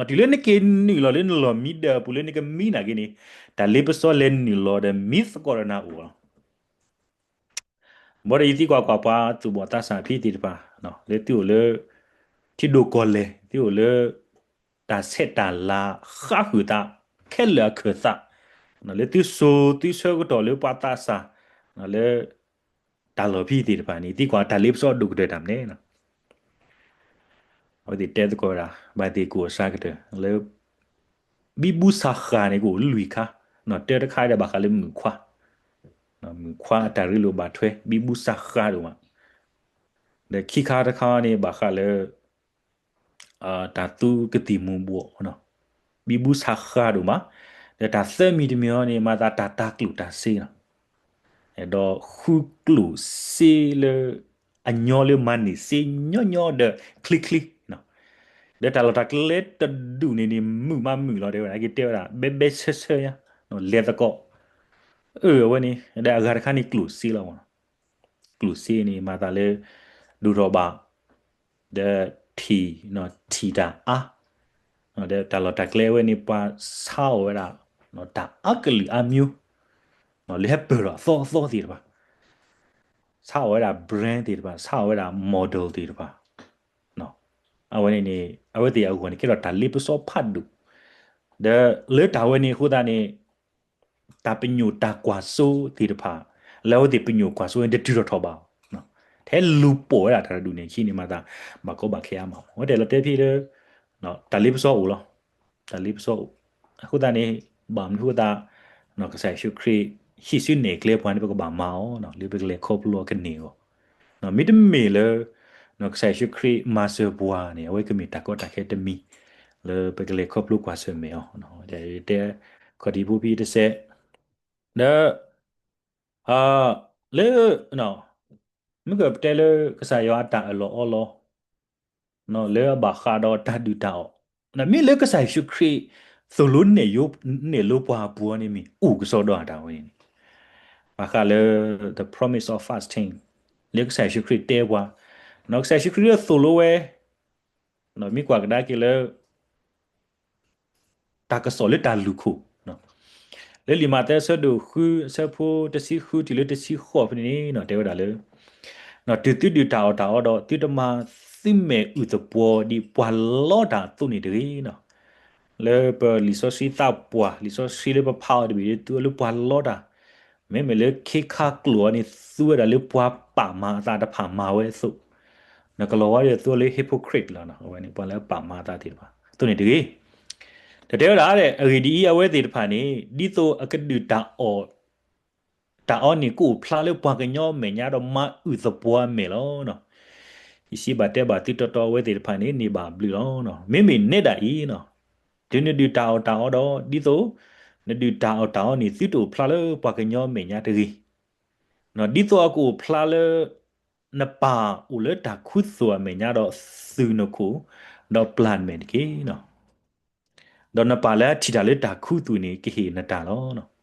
်, တုၤလၢနက့ၤနုာ်လီၤလၢနလီၢ်မံဒၢးအပူၤလၢနကမံနာ်က့န့ၣ်, တၢ်လ့ပစီလဲၤနုာ်လီၤဒီးမံသကိးဒီးနၤအိၣ်လီၤ. ဘၣ်ဒီးယသံကွၢ်ကွၢ်ပှၤသူၣ်ဘီၣ်သးစၢ်ဖဲသ့ၣ်တဖၣ် လၢသုအိၣ်လၢ ထံဒိၣ်ကီၢ်လဲၢ်, သုအိၣ်လၢ တၢ်ဆဲးတၢ်လၤဃါဃုာ်သး ခဲလၢာ်အခၢၣ်သး, လၢသုစိၤသုဆၢကတီၢ်လၢပှၤသးစၢ် လၢ တၢ်လီၢ်ဖဲသ့ၣ်တဖၣ်န့ၣ် သံကွၢ်တၢ်လ့ပစီဒိၣ်ကတၢၢ်တၢ်မနုၤလဲၣ်. အဝဲသ့ၣ်တဲသကိးဝဲဒၣ် ဘၣ်သ့ၣ်ကိၣ်အစှၤကတၢၢ် လၢ ဘံဘူစးဃာ်န့ၣ်ကအိၣ်လွံၢ်ခါ, တၢတခါဒီးဘၣ်ဃးလၢမုၣ်ခွါ, မုၣ်ခွါအတၢ်ရ့လိာ်ဘၣ်ထွဲ ဘံဘူစးဃာ်ဒိၣ်မး, ဒီးခံခါတခါန့ၣ်ဘၣ်ဃးလၢ တၢ်သူကသံၣ်မူၤဘှီး, ဘံဘူစးဃာ်ဒိၣ်မး, ဒီးတၢ်သၢမံၤတမံၤအံၤန့ၣ် မၤသးတၢ်တၤကျိၣ်တၤစ့လီၤ. ဒီးဃုကျိၣ်စ့လၢ အညီလၢမၤန့ၢ်စ့ညီညီဒီးချ့ချ့, ဒီးတၢ်လီၢ်တၢ်ကျဲတဒူၣ်န့ၣ်န့ၣ် မုာ်မးမုာ်လီၤ တဲဝဲဒၣ် က့ၤတဲဝဲဒၣ် ဘဲဘဲဆၢဆၢညါ, လဲၤသကိး, အၢ အဝဲန့ၣ် ဒီးအဂၤတခါန့ၣ်ကျိၣ်စ့လီၤ, ကျိၣ်စ့န့ၣ် မၤသးလၢ ဒိၣ်ထီၣ်ဘၣ် ဒီးထံၣ် ထံၣ်တၢ်အါ, ဒီးတၢ်လီၢ်တၢ်ကျဲဝဲန့ၣ် ပှၤဆါအီၣ်ဝဲဒၣ် တၢ်အါကလုာ်အါမျိုး, လၢဟဲပၢၢ်ဒီးအသီအသီသ့ၣ်တဖၣ်, ဆါအီၣ်ဝဲဒၣ် brand သ့ၣ်တဖၣ်, ဆါအီၣ်ဝဲဒၣ် model သ့ၣ်တဖၣ်, အဝဲန့ၣ်န့ၣ် အဝဲသ့ၣ်အဂီၢ်န့ၣ် ကဲထီၣ်တၢ်လ့ပစီဖးဒိၣ်, ဒီးလၢတၢ်ဝဲန့ၣ်အဃိသတးန့ၣ် တၢ်ပညိၣ်တၢ်ကွၢ်စိသ့ၣ်တဖၣ်, လၢအဝဲသ့ၣ်ပညိၣ်ကွၢ်စိန့ၣ် တတုၤထီၣ်ထီၣ်ဘၣ်, ထဲလူၤပိာ်ဝဲဒၣ်တၢ်တဒူၣ်န့ၣ် ခံန့ၣ်မၤသး ဘၣ်ကီဘၣ်ခဲအါမး, အဝဲတဲလီၤတဲဖဲလၢ တၢ်လ့ပစီအိၣ်လီၤ, တၢ်လ့ပစီအိၣ်, အဃိသတးန့ၣ် ဘၣ်မနုၤအဃိသတး ကစၢ်ယ့ၣ်ၡူးခရံာ် ဟံးစုနဲၣ်ကျဲပှၤန့ၣ် ပကဘၣ်မၤအီၤ လၢပကလဲၤခီဖျိအီၤကန့ၢ်အဂီၢ်, မ့တမ့ၢ်လၢ ကစၢ်ယ့ၣ်ၡူးခရံာ်မၤစၢၤပှၤန့ၣ် အဝဲကမ့ၢ်တၢ်ကီတၢ်ခဲတမံၤ လၢပကလဲၤခီဖျိကွၢ်ဆၢၣ်မဲာ်အီၤ, တဲ ခီၣ်ထံးဖိဖဲတစဲး, ဒီး လၢ မ့ၢ်ကပတဲလၢကစၢ်ယွၤအတၢ်အၢၣ်လီၤအီလီၤ လၢအဘၣ်ဃးဒီးတၢ်ဒုၣ်တၢ်အီၣ်, မ့ၢ်လၢကစၢ်ယ့ၣ်ၡူးခရံာ် သိၣ်လိနဲၣ်ယိ နဲၣ်လိပှၤအပူၤန့ၣ်မ့ၢ် အိၣ်ကစီဒီအတၢ်ဝဲန့ၣ်, ဘၣ်ဃးလၢ the promise of fasting လၢကစၢ်ယ့ၣ်ၡူးခရံာ်တဲပှၤ, ကစၢ်ယ့ၣ်ၡူးခရံာ်သိၣ်လိဝဲ မ့ၢ်ကွၢ်ကဒါက့ၤလၢ တၢ်ကစီၣ်လၢတၢ်လူၢ်ခိၣ်, လၢလံာ်မးသဲအဆၢဒိၣ်ဃု အဆၢဖိတဆံဃုတုၤလၢတဆံဃိးဖဲန့ၣ်န့ၣ် တဲဝဲဒၣ်လၢ တုၤသုဒုၣ်တၢ်အီၣ်တၢ်အီဒီး သုတမၤသုမဲာ်အုၣ်သပှီၤဒ်ပှၤလီတၢ်အသိးန့ၣ်တဂ့ၤ, လၢပလံာ်စီဆှံသးပှၢ် လံာ်စီဆှံလၢပဖးအီၤတဘ့ၣ်ဒီး သုဝဲလၢပှၤလီတၢ်, မ့မ့ၢ်လၢခ့ခါကျိာ်အီၤန့ၣ် သုဝဲဒၣ်လၢပှၤပာ်မၤအသးတဖၣ်မၤဝဲအသိး, နကလီၤဝါဒီးသုဝဲလၢ hypocrite လီၤ, အဝဲန့ၣ် ပှၤလၢအပာ်မၤအသးသ့ၣ်တဖၣ် အသိးန့ၣ်တဂ့ၤ, ဒီးတဲဝဲဒၣ် အဂ့ၢ်ဒ်အံၤ အဝဲသ့ၣ်တဖၣ်န့ၣ် ဒ်သိးအကဒုၣ်တၢ်အီၣ် တၢ်အီန့ၣ်ကအိၣ်ဖျါလၢပှၤကညီအမဲာ်ညါဒီးမၤအုၣ်သပှီၤအမဲာ်လီၤ. ယစံးဘၣ်တဲဘၣ်သုတီတီ အဝဲသ့ၣ်တဖၣ်န့ၣ် န့ၢ်ဘၣ်အဘျုးလီၤ. မ့မ့ၢ်နဲဒၣ်အံၤ, တုၤနဒုၣ်တၢ်အီၣ်တၢ်အီဒီး ဒ်သိးနဒုၣ်တၢ်အီၣ်တၢ်အီန့ၣ် သုတအိၣ်ဖျါလၢပှၤကညီအမဲာ်ညါတဂ့ၤ, ဒ်သိးအကအိၣ်ဖျါလၢ နပၢ်အိၣ်လၢတၢ်ခူသူၣ်အမဲာ်ညါဒီးသုးနခိၣ်, ဒီးပျၢ်မဲာ်တက့ၢ်. ဒီးနပၢ်လၢအထံၣ်တၢ်လၢတၢ်ခူသူၣ်န့ၣ် ကဟ့ၣ်နတၢ်လီၤ.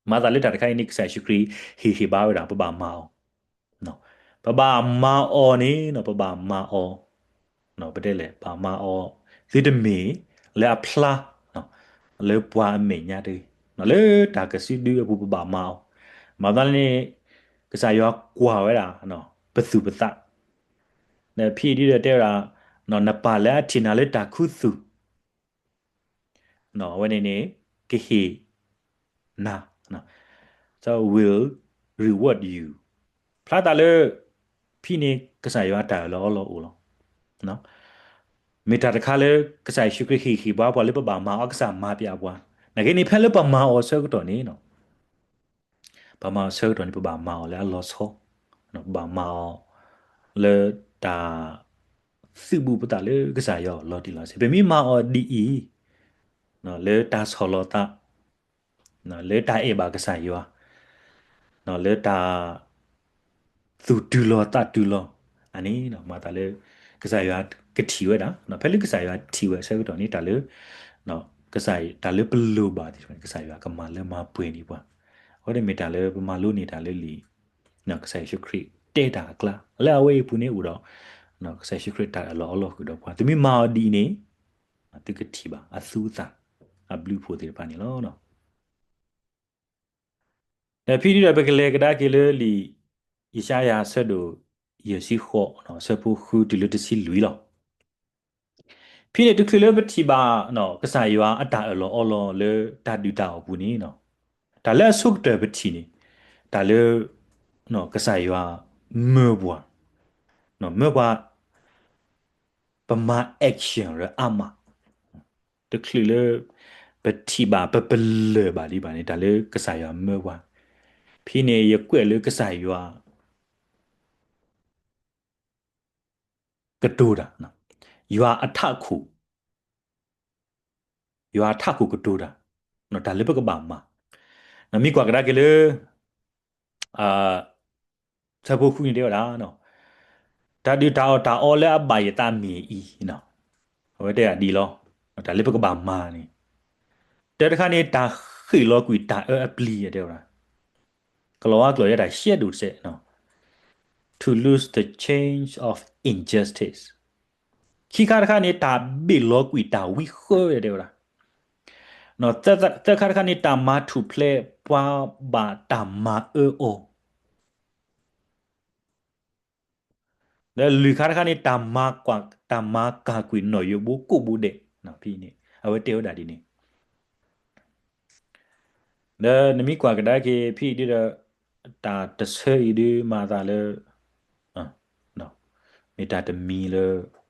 မၤသးလၢတၢ်တခါအံၤန့ၣ် ကစၢ်ယ့ၣ်ၡူးခရံာ်ဟ့ၣ်ဂံၢ်ဘါဝဲဒၣ် ပဘၣ်မၤအီၤ, ပဘၣ်မၤအီၤန့ၣ် ပဘၣ်မၤအီၤ, ပတဲလဲၣ် ဘၣ်မၤအီၤ သုတမ့ၢ်လၢအဖျါ လၢပှၤအမဲာ်ညါတဂ့ၤ, လၢတၢ်ကစုဒုအပူၤ ပဘၣ်မၤအီၤ, မၤသးန့ၣ် ကစၢ်ယွၤကွၢ်ဝဲဒၣ် ပသူၣ်ပသး, ဒီးဖဲအံၤဒ်ဒီးတဲဝဲဒၣ် နပၢ်လၢအထံၣ်နၤလၢတၢ်ခူသူၣ် အဝဲန့ၣ်န့ၣ် ကဟ့ၣ်နၤ, so will reward you. ဖျါသးလၢ ဖဲန့ၣ် ကစၢ်ယွၤအတၢ်အၢၣ်လီၤအီလီၤအိၣ်လီၤ. မ့ၢ်တၢ်တခါလၢ ကစၢ်ယ့ၣ်ၡူးခရံာ်ဟ့ၣ်ဂံၢ်ဘါပှၤလၢပဘၣ်မၤအီၤ ကစၢ်မၤပျးပှၤ, နာ်က့န့ၣ် ဖဲလၢပမၤအီၤဆၢကတီၢ်န့ၣ် ပမၤအီၤဆၢကတီၢ်န့ၣ် ပဘၣ်မၤအီၤလၢအလီၤဆီ, ပဘၣ်မၤအီၤလၢတၢ် သုးဘူးပသးလၢကစၢ်ယွၤအအိၣ်လီၤတံၢ်လီၤဆဲး, ပမ့ၢ်မၤအီၤဒ်အံၤ, လၢတၢ်ဆီၣ်လီၤသး, လၢတၢ်အဲၣ်ဘၣ်ကစၢ်ယွၤ, လၢတၢ် သူၣ်တုၤလီၤသးတုၤလီၤ, အန့ၣ် မၤသးလၢ ကစၢ်ယွၤကထံၣ်ဝဲဒၣ်, ဖဲလၢကစၢ်ယွၤထံၣ်ဝဲအဆၢကတီၢ်န့ၣ် တၢ်လၢ ကစၢ် တၢ်လၢပလိၣ်ဘၣ်သ့ၣ်တဖၣ်န့ၣ် ကစၢ်ယွၤကမၤလၢမၤပှဲၤန့ၢ်ပှၤ, အဝဲန့ၣ်မ့ၢ်တၢ်လၢပမၤလိန့ၢ်တၢ်လၢလံာ် ကစၢ်ယ့ၣ်ၡူးခရံာ်တဲတၢ်အကျါ, လၢအဝဲအံၤအပူၤန့ၣ်အိၣ်ဒီး ကစၢ်ယ့ၣ်ၡူးခရံာ်တၢ်အၢၣ်လီၤအီလီၤဃုာ်ဒီးပှၤ, သုမ့ၢ်မၤအီၤဒ်အံၤန့ၣ် သုကထံၣ်ဘၣ်အသူအသၣ် အဘျုးအဖှိၣ်သ့ၣ်တဖၣ်န့ၣ်လီၤ. ဒီးဖဲဒ်ဒီးပကလဲၤကဒါက့ၤလၢလံာ် ယၡါယၤအဆၢဒိၣ်ယဲၢ်ဆံဃိး အဆၢဖိဃုတုၤလၢတဆံလွံၢ်လီၤ. ဖဲန့ၣ်တချုးလၢပထံၣ်ဘၣ် ကစၢ်ယွၤအတၢ်အၢၣ်လီၤအီလီၤလၢတၢ်ဒုၣ်တၢ်အီၣ်ပူၤန့ၣ် တၢ်လၢအဆိကတၢၢ်ပထံၣ်န့ၣ် တၢ်လၢ ကစၢ်ယွၤမၢပှၤ, မၢပှၤ ပ ပမၤ action လၢအါမး, တချုးလၢ ပထံၣ်ဘၣ် ပပလၢၢ်ဘၣ်ဒံးဘၣ်န့ၣ် တၢ်လၢကစၢ်ယွၤမၢပှၤ, ဖဲန့ၣ် ယကွဲးလၢကစၢ်ယွၤ ကတိၤတၢ်, ယွၤအထးခိၣ် ယွၤအထးခိၣ်ကတိၤတၢ်, တၢ်လၢပကဘၣ်မၤ, မ့ၢ်ကွၢ်ကဒါက့ၤလၢ ဆၢဖိဃုန့ၣ်တဲဝဲဒၣ်, တၢ်ဒုၣ်တၢ်အီၣ်တၢ်အီလၢအဘၣ်ယသးမ့ၢ်အံၤ, အဝဲတဲဒၣ်ဒ်လီၤ, တၢ်လၢပကဘၣ်မၤန့ၣ်, တၢတခါန့ၣ် တၢ်ဃ့ၢ်လီၤကွံာ်တၢ်အၢအပျံၤ တဲဝဲဒၣ်, ကလီၤဝါကျိာ်ယဲဒၣ် ရှဲဒိၣ်တစဲး to lose the change of injustice, ခံခါတခါန့ၣ် တၢ်ဘ့ၣ်လီၤကွံာ်တၢ်ဝံဃၢ တဲဝဲဒၣ်, သၢခါတခါန့ၣ် တၢ်မၤထူၣ်ဖျဲးပှၤဘၣ်တၢ်မၤအၢအီၤ, ဒီးလွံၢ်ခါတခါန့ၣ် တၢ်မၤကွၢ် တၢ်မၤကၢ်ကွံာ်နီၣ်ယိးဘိကိးဘိဒဲး, ဖဲန့ၣ် အဝဲတဲဝဲဒၣ်ဒ်န့ၣ်, ဒီးနမ့ၢ်ကွၢ်ကဒါက့ၤဖဲအံၤဒ်ဒီး တၢ်တဆၢအံၤဒ်မၤသးလၢ မ့ၢ်တၢ်တမံၤလၢ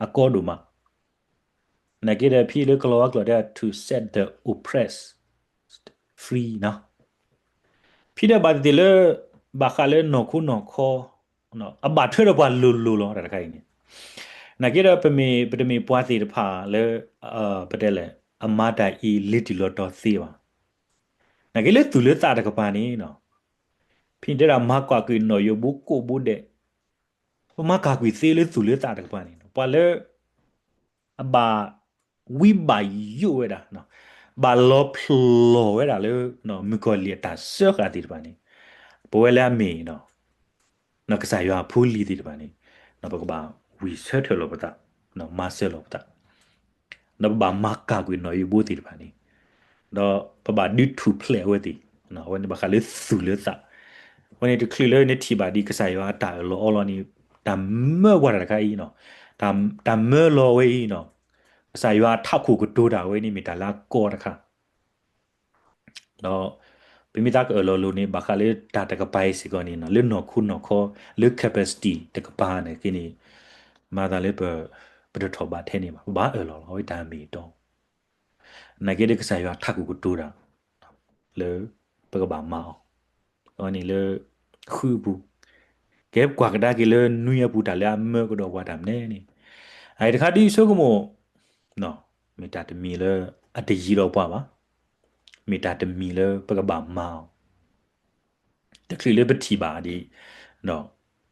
အကီဒိၣ်မး, နာ်က့ဒီးဖဲလၢကလီၤဝါကျိာ်တဲ to set the oppressed free နီၤ, ဖဲဒီးဘၣ်သ့ၣ်သ့ၣ်လၢ ဘၣ်ဃးလၢနီၢ်ခိနီၢ်ခီ အဘၣ်ထွဲဒီးပှၤလိၤလိၤလီၤ တၢ်တခါအံၤန့ၣ်, နာ်က့ဒီးပမ့ၢ် ပတမ့ၢ်ပှၤသ့ၣ်တဖၣ်လၢ ပတဲလဲၣ် အမၤတၢ်အံၤလ့ၤတံၢ်လီၤတီၤသ့ဘၣ်, နာ်က့လၢသူၣ်လၢသးတကပၤန့ၣ် ဖဲန့ၣ်တဲဒၣ်မၤကွၢ်ကွံာ်နီၣ်ယိးဘိကိးဘိဒဲး, ပမၤကၢ်ကွံာ်သ့လၢသူၣ်လၢသးတကပၤန့ၣ် ပှၤလၢ အဘၣ်ဝံဘၣ်ယိၣ်ဝဲဒၣ်, ဘၣ်လီၤဖျိးဝဲဒၣ်လၢ မုၣ်ကီၤလံၢ်အတၢ်စၢဃာ်သ့ၣ်တဖၣ်န့ၣ်, ပဝဲလၢအမ့ၢ် ကစၢ်ယွၤအဖိလံၤသ့ၣ်တဖၣ်န့ၣ်, ပကဘၣ်ဝံၢ်ဆၢထၢၣ်လီၤပသး, မၤစၢၤလီၤပသး, ဒီးပဘၣ်မၤကၢ်ကွံာ်နီၣ်ယိးဘိသ့ၣ်တဖၣ်န့ၣ်, ဒီးပဘၣ်ဒုးထူၣ်ဖျဲးအဝဲသ့ၣ်, အဝဲန့ၣ်ဘၣ်ဃးလၢသူၣ်လၢသး, အဝဲန့ၣ်တချုးလၢနထံၣ်ဘၣ်ဒ်ကစၢ်ယွၤအတၢ်အၢၣ်လီၤအီလီၤန့ၣ်, တၢ်မၢပှၤတၢ်တခါအံၤ, တၢ်မၢလီၤဝဲအံၤ, ကစၢ်ယွၤအထးခိၣ်ကတိၤတၢ်ဝဲန့ၣ်မ့ၢ်တၢ်လၢအကီတခါ ဒီး ပမ့ၢ်သးကအၢၣ်လီၤလိၤန့ၣ် ဘၣ်ဃးလၢတၢ်တကပၤအံၤစ့ၢ်ကီးန့ၣ် လၢနီၢ်ခိနီၢ်ခီ လၢ capacity တကပၤန့ၣ်က့န့ၣ်, မၤသးလၢ ပတထီၣ်ဘးထဲန့ၣ်ဘၣ်, ပဘၣ်အၢၣ်လီၤလီၤ အဝဲတၢ်မ့ၢ်အတီ, နာ်က့ဒီးကစၢ်ယွၤထးခိၣ်ကတိၤတၢ် လၢ ပကဘၣ်မၤအီၤ, အဝဲန့ၣ်လၢ ဃုအပူၤ, ကဲပကွၢ်ကဒါက့ၤလၢနွံအပူၤတၢ်လၢအမၢကဒီးပှၤတၢ်မနုၤန့ၣ်, အအံၤတခါဒ်ဆိကမိၣ် မ့ၢ်တၢ်တမံၤလၢ အတယံၤဒီးပှၤဘၣ်, မ့ၢ်တၢ်တမံၤလၢပကဘၣ်မၤအီၤ, တချုးလၢပထံၣ်ဘၣ်ဒ်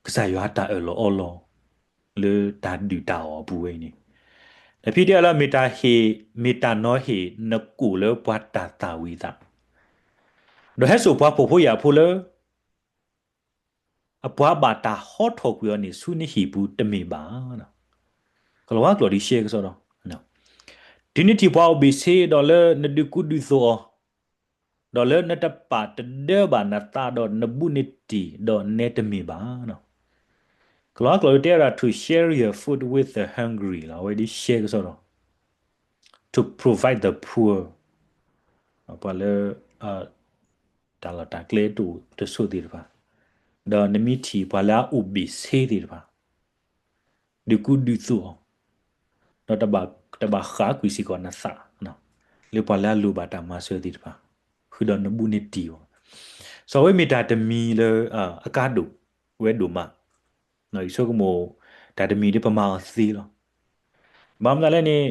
ကစၢ်ယွၤတၢ်အၢၣ်လီၤအီလီၤ လၢတၢ်ဒုၣ်တၢ်အီၣ်အပူၤဝဲအံၤန့ၣ်, ဒီးဖဲတဲအလီၤ မ့ၢ်တၢ်ဟ့ၣ် မ့ၢ်တၢ်နီၤဟ့ၣ်နကိာ်လၢပှၤတၢ်သၣ်ဝံၤသး, ဒီးဟဲစိာ်ပှၤဖှီၣ်ဖိယာ်ဖိလၢ အပှၤဘၣ်တၢ်ဟီထီၣ်ကွံာ်အီၤန့ၣ် ဆူနဟံၣ်ပူၤတမ့ၢ်ဘၣ်. ကလီၤဝါကျိာ်ဒ်ရှဲကစီဒီ, တုၤနထံၣ်ပှၤအိၣ်ဘ့ၣ်ဆ့ဒီးလၢနဒုးကူဒုးသိးအီၤ, ဒီးလၢနတပာ်တဒၢဘၣ်နသးဒီးနဘူးနတံၢ်ဒီးနဲတမ့ၢ်ဘၣ်. ကလီၤဝါကျိာ်တဲဝဲဒၣ် to share your food with the hungry လီၤ, အဝဲဒ်ရှဲကစီဒီ to provide the poor ပှၤလၢ တၢ်လီၢ်တၢ်ကျဲတအိၣ်တဆိးသ့ၣ်တဖၣ်, ဒီးနမ့ၢ်ထံၣ်ပှၤလၢအအိၣ်ဘ့ၣ်ဆ့သ့ၣ်တဖၣ်, ဒုးကူဒုးသိးအီၤ, ဒီးတဘၣ်ဃးကွံာ်စ့ၢ်ကီးနသး, လၢပှၤလၢအလိၣ်ဘၣ်တၢ်မၤစၢၤသ့ၣ်တဖၣ်, ဃုာ်ဒီးနဘူးနတံၢ်အီၤ, စီၤဝဲမ့ၢ်တၢ်တမံၤလၢ အကါဒိၣ်ဝဲဒိၣ်မး, ယဆိကမိၣ် တၢ်တမံၤဒ်ပမၤအီၤသ့လီၤ. ဘၣ်မနုၤလဲၣ်န့ၣ်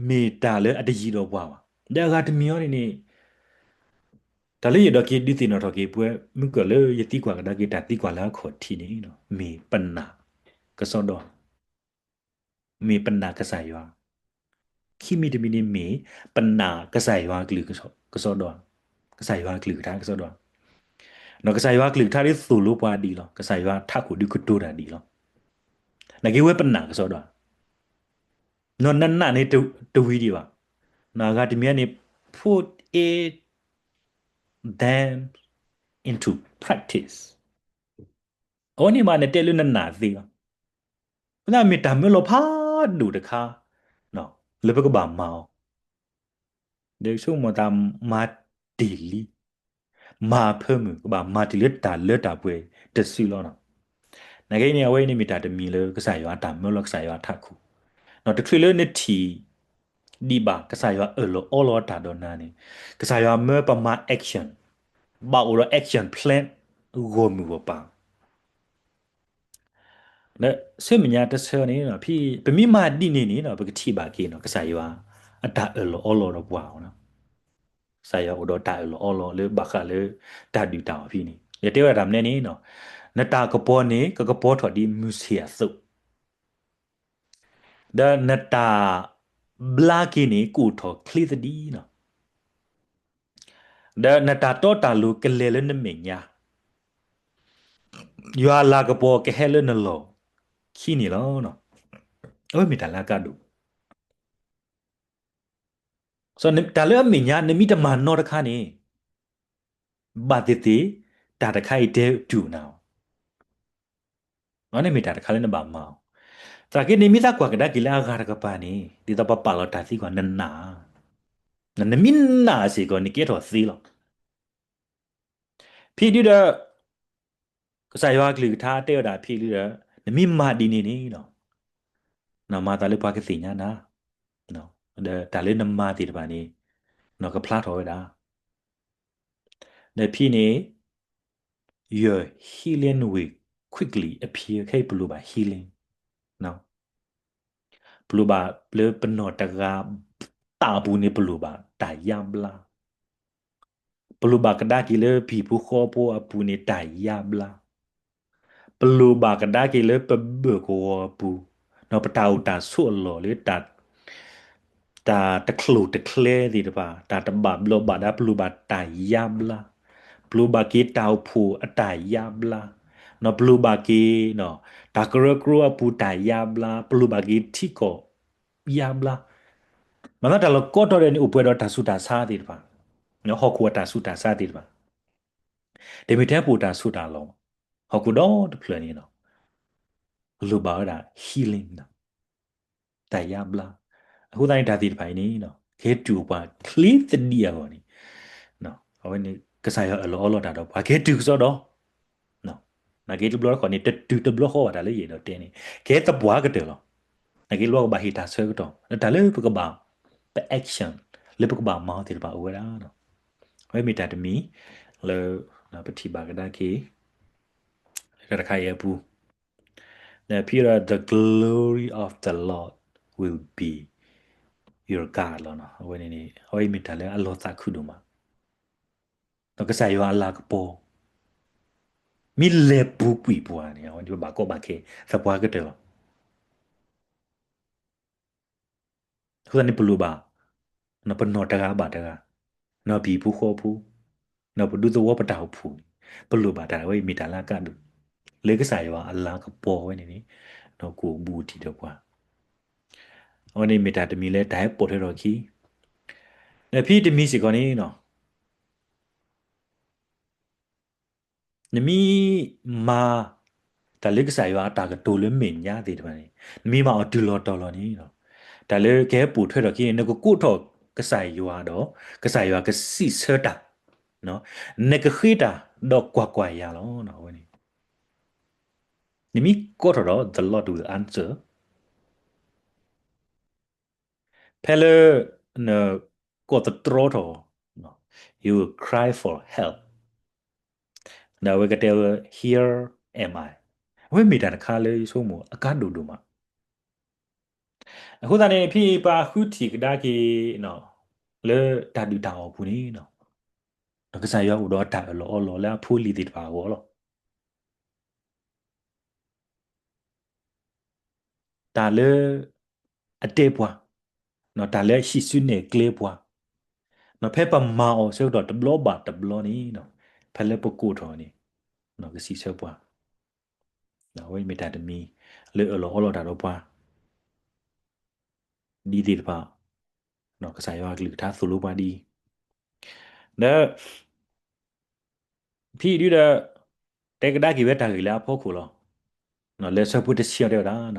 မ့ၢ်တၢ်လၢအတယံၤဒီးပှၤဘၣ်. ဒီးအဂၤတမံၤအံၤန့ၣ်န့ၣ် တၢ်လၢယအဲၣ်ဒိးက့ၤဒုးသ့ၣ်နီၣ်ထီၣ်က့ၤပဝဲ မုၢ်ကၢၢ်လၢယသံကွၢ်ကဒါက့ၤတၢ်သံကွၢ်လၢအခီၣ်ထံးန့ၣ် မ့ၢ်ပနာ်ကစီဒီ, မ့ၢ်ပနာ်ကစၢ်ယွၤ, ခံမံၤတမံၤန့ၣ်မ့ၢ်ပနာ်ကစၢ်ယွၤကလုၢ်ကစီဒီ, ကစၢ်ယွၤကလုၢ်ကထါကစီဒီ, ဒီးကစၢ်ယွၤကလုၢ်ကထါဒ်သိၣ်လိပှၤဒ်အံၤလီၤ, ကစၢ်ယွၤထးခိၣ်ဒုးကတိၤတၢ်ဒ်အံၤလီၤ. နာ်က့ဝဲပနာ်ကစီဒီ နီၢ်နးနးန့ၣ်တဝံၤဒံးဘၣ်. နီၢ်အဂၤတမံၤန့ၣ် put it them into practice. အဝဲန့ၣ်မးနတဲလၢနနာ်သ့လီၤ. အဃိသတးမ့ၢ်တၢ်မၢလီၤဖးဒိၣ်တခါ လၢပကဘၣ်မၤအီၤ ဒီးဆိကမိၣ်သးမၤတ့ၢ်လံ. မၤအဖၢမုၢ် ကဘၣ်မၤတုၤလၢတၢ်လၢတၢ်ပှဲၤတစုလီၤ. နာ်က့န့ၣ် အဝဲအံၤန့ၣ်မ့ၢ်တၢ်တမံၤလၢကစၢ်ယွၤအတၢ်မၢလီၤ ကစၢ်ယွၤအထးခိၣ်, ဒီးတချုးလၢနထံၣ်ဒံးဘၣ် ကစၢ်ယွၤအၢၣ်လီၤအီလီၤတၢ်ဒီးနၤန့ၣ်, ကစၢ်ယွၤမၢပမၤ action, ဘၣ်အိၣ်ဒီး action plan ဂီၢ်မုၢ်ဂီၢ်ပၤ ဒီးဆူမဲာ်ညါတဆၢန့ၣ် ပမ့ၢ်မၤဒ်န့ၣ်န့ၣ် ပကထံၣ်ဘၣ်က့ၤနီၤ ကစၢ်ယွၤအတၢ်အၢၣ်လီၤအီလီၤဒီးပှၤအီၤ, ကစၢ်ယွၤအိၣ်ဒီးတၢ်အၢၣ်လီၤအီလီၤလၢဘၣ်ဃးလၢတၢ်ဒုၣ်တၢ်အီၣ်ဖဲန့ၣ် ယတဲဝဲဒၣ်တၢ်မနုၤန့ၣ်, နတၢ်ကပီၤန့ၣ် ကကပီၤထီၣ်ဒ်မုၢ်ဆ့ၣ်အသိး, ဒီးနတၢ်ဘျါက့ၤန့ၣ် ကအိၣ်ထီၣ်ချ့သဒံးလီၤ. ဒီးနတၢ်တီတၢ်လိၤကလဲၤလၢနမဲာ်ညါ, ယွၤအလၤကပီၤကဟဲလၢနလီၢ်ခံန့ၣ်လီၤ. အဝဲမ့ၢ်တၢ်လၢအကါဒိၣ်, တၢ်လၢအမဲာ်ညါ နမ့ၢ်တမၤနီတခါန့ၣ်, ဘၣ်သ့ၣ်သ့ၣ် တၢ်တခါအံၤတဲတူၢ်နၤအီၤ အန့ၣ်မ့ၢ်တၢ်တခါလၢနဘၣ်မၤအီၤ, သနာ်က့န့ၣ် မ့ၢ်သးကွၢ်ကဒါက့ၤလၢအဂၤတကပၤန့ၣ် ဒ်သိးပပာ်လီၤတၢ်သံကွၢ် နနာ်ဧါ, နမ့ၢ်နာ်စ့ၢ်ကီး နကဲထီၣ်သ့လီၤ. ဖဲဒုဒီး ကစၢ်ယွၤအကလုၢ်ကထါတဲဝဲဒၣ်ဖဲဒုဒီး နမ့ၢ်မၤဒ်န့ၣ်န့ၣ် နမၤသးလၢပှၤကသ့ၣ်ညါနၤ, ဒီးတၢ်လၢနမၤသ့ၣ်တဖၣ်န့ၣ် နကဖျါထီၣ်ဝဲဒၣ် ဒီးဖဲန့ၣ် your healing will quickly appear ခဲအံၤပလိၣ်ဘၣ် healing, ပလိၣ်ဘၣ်လၢပနီၢ်တဂၤသးအပူၤန့ၣ် ပလိၣ်ဘၣ်တၢ်ယါဘျါ, ပလိၣ်ဘၣ်ကဒါက့ၤလၢပဟံၣ်ဖိဃီဖိအပူၤန့ၣ် တၢ်ယါဘျါ, ပလိၣ်ဘၣ်ကဒါက့ၤလၢပဘၢၣ်ကဝီၤအပူၤ, ဒီးပတၢ်အိၣ်တၢ်ဆိးအလီၢ်လၢ တၢ်တချိၣ်တချဲသ့ၣ်တဖၣ်, တၢ်တဘၣ်ဘျီးဘၣ်ဒါ ပလိၣ်ဘၣ်တၢ်ယါဘျါ, ပလိၣ်ဘၣ်က့ၤတၢ်အိၣ်ဖှိၣ်အတၢ်ယါဘျါ, ဒီးပလိၣ်ဘၣ်က့ၤ တၢ်ကရၢကရိအပူၤတၢ်ယါဘျါ, ပလိၣ်ဘၣ်က့ၤထံကီၢ်ယါဘျါ, မၤသးတၢ်လီၢ်ကိးတီၤဒဲးန့ၣ် အိၣ်ပှဲၤဒီးတၢ်ဆူးတၢ်ဆါသ့ၣ်တဖၣ်, ဟီၣ်ခိၣ်အတၢ်ဆူးတၢ်ဆါသ့ၣ်တဖၣ်, တမ့ၢ်ထဲပအိၣ်တၢ်ဆူးတၢ်လီၢ်, ဟီၣ်ခိၣ်ဒီတဖျၢၣ်န့ၣ် လိၣ်ဘၣ်ဝဲဒၣ် healing တၢ်ယါဘျါ, အဃိသတးန့ၣ် တၢ်သ့ၣ်တဖၣ်အံၤန့ၣ် ကဟဲတုၤအိၣ်ပှၤချ့သဒံးအဂီၢ်န့ၣ်, အဝဲန့ၣ် ကစၢ်ယွၤအၢၣ်လီၤအီလီၤတၢ်ဒီးပှၤ ကဟဲတုၤကစီဒီ, နာ်က့တဘျီတခီၣ်န့ၣ် တတုၤတဘျီဃီဘၣ် တၢ်လၢယအဲၣ်ဒိးတဲန့ၣ် ကဟဲသပှၢ်ကတၢၢ်လီၤ. နာ်က့တဘျီကဘၣ်ဟ့ၣ်တၢ်ဆၢကတီၢ် လၢတၢ်လၢပကဘၣ် ပ action လၢပကဘၣ်မၤအီၤသ့ၣ်တဖၣ်အိၣ်ဝဲဒၣ်, အဝဲမ့ၢ်တၢ်တမံၤ လၢ ပထံၣ်ဘၣ်ကဒါက့ၤ တၢ်တခါအံၤအပူၤ, ဒီးဖဲဒီး the glory of the Lord will be your guide လီၤ. အဝဲန့ၣ်န့ၣ် အဝဲအံၤမ့ၢ်တၢ်လၢအလီၤသးခုဒိၣ်မး, ဒီးကစၢ်ယွၤအလၤကပီၤ မ့ၢ်လဲၤပူၤကွံာ်ပှၤန့ၣ် အဝဲန့ၣ်ပဘၣ်ကီဘၣ်ခဲ သပှၢ်ကတၢၢ်လီၤ. အဃိသတးန့ၣ်ပလိၣ်ဘၣ် ပနီၢ်တဂၤဘၣ်တဂၤ, ပဟံၣ်ဖိဃီဖိ, ပဒူသဝီပတၢ်အိၣ်ဖှိၣ်န့ၣ် ပလိၣ်ဘၣ်တၢ်ဝဲအံၤမ့ၢ်တၢ်လၢအကါဒိၣ်, လၢကစၢ်ယွၤအလၤကပီၤဝဲန့ၣ်န့ၣ် ကအိၣ်ဘူးအိၣ်တံၢ်ဒီးပှၤ, အဝဲန့ၣ်မ့ၢ်တၢ်တမံၤလၢတၢ်ဟဲပိာ်ထွဲထီၣ်အခံ, ဒီးဖဲတမံၤစ့ၢ်ကီးန့ၣ် နမ့ၢ်မၤ တၢ်လၢကစၢ်ယွၤအတၢ်ကတိၤလၢမဲာ်ညါသ့ၣ်တဖၣ်န့ၣ် နမ့ၢ်မၤအီၤတုၤလီၤတီၤလီၤန့ၣ် တၢ်လၢကဟဲပိာ်ထွဲထီၣ်အခံန့ၣ် နကကိးထီၣ်ကစၢ်ယွၤဒီး ကစၢ်ယွၤကစံးဆၢတၢ်, နကဃ့တၢ်ဒီးကွၢ်ကွၢ်ယၤလီၤ. အဝဲန့ၣ် နမ့ၢ်ကိးထီၣ်ဒီး the Lord will answer ဖဲလၢ နကိးသတြီထီၣ် you will cry for help ဒီးအဝဲကတဲဝဲ here am I အဝဲမ့ၢ်တၢ်တခါလၢယဆိကမိၣ်အကါဒိၣ်ဒိၣ်မး, အဃိသတးန့ၣ် ဖဲပှၤဃုထံၣ်ကဒါက့ၤ လၢတၢ်ဒုၣ်တၢ်အီၣ်ပူၤန့ၣ် ကစၢ်ယွၤအိၣ်ဒီးအတၢ်အၢၣ်လီၤအီလီၤလၢအဖိအလံၤသ့ၣ်တဖၣ်အဂီၢ်လီၤ. တၢ်လၢအတဲပှၤ, တၢ်လၢအဟံးစုနဲၣ်ကျဲပှၤ, ဖဲပမၤအီၤဆၢကတီၢ်တဘျီဘၣ်တဘျီန့ၣ်, ဖဲလၢပကိးထီၣ်န့ၣ်, ကစံးဆၢပှၤ, အဝဲမ့ၢ်တၢ်တမံၤ လၢအၢၣ်လီၤအီလီၤတၢ်ဒီးပှၤ ဒ်သ့ၣ်တဖၣ်, ကစၢ်ယွၤအကလုၢ်ကထါသိၣ်လိပှၤဒ်အံၤ, ဒီး ဖဲအံၤဒုဒီး တဲကဒါက့ၤဝဲတၢ်ဂ့ၢ်လၢအဖီခိၣ်လီၤ. လၢဆၢဖိတဆံတဲဝဲဒၣ်,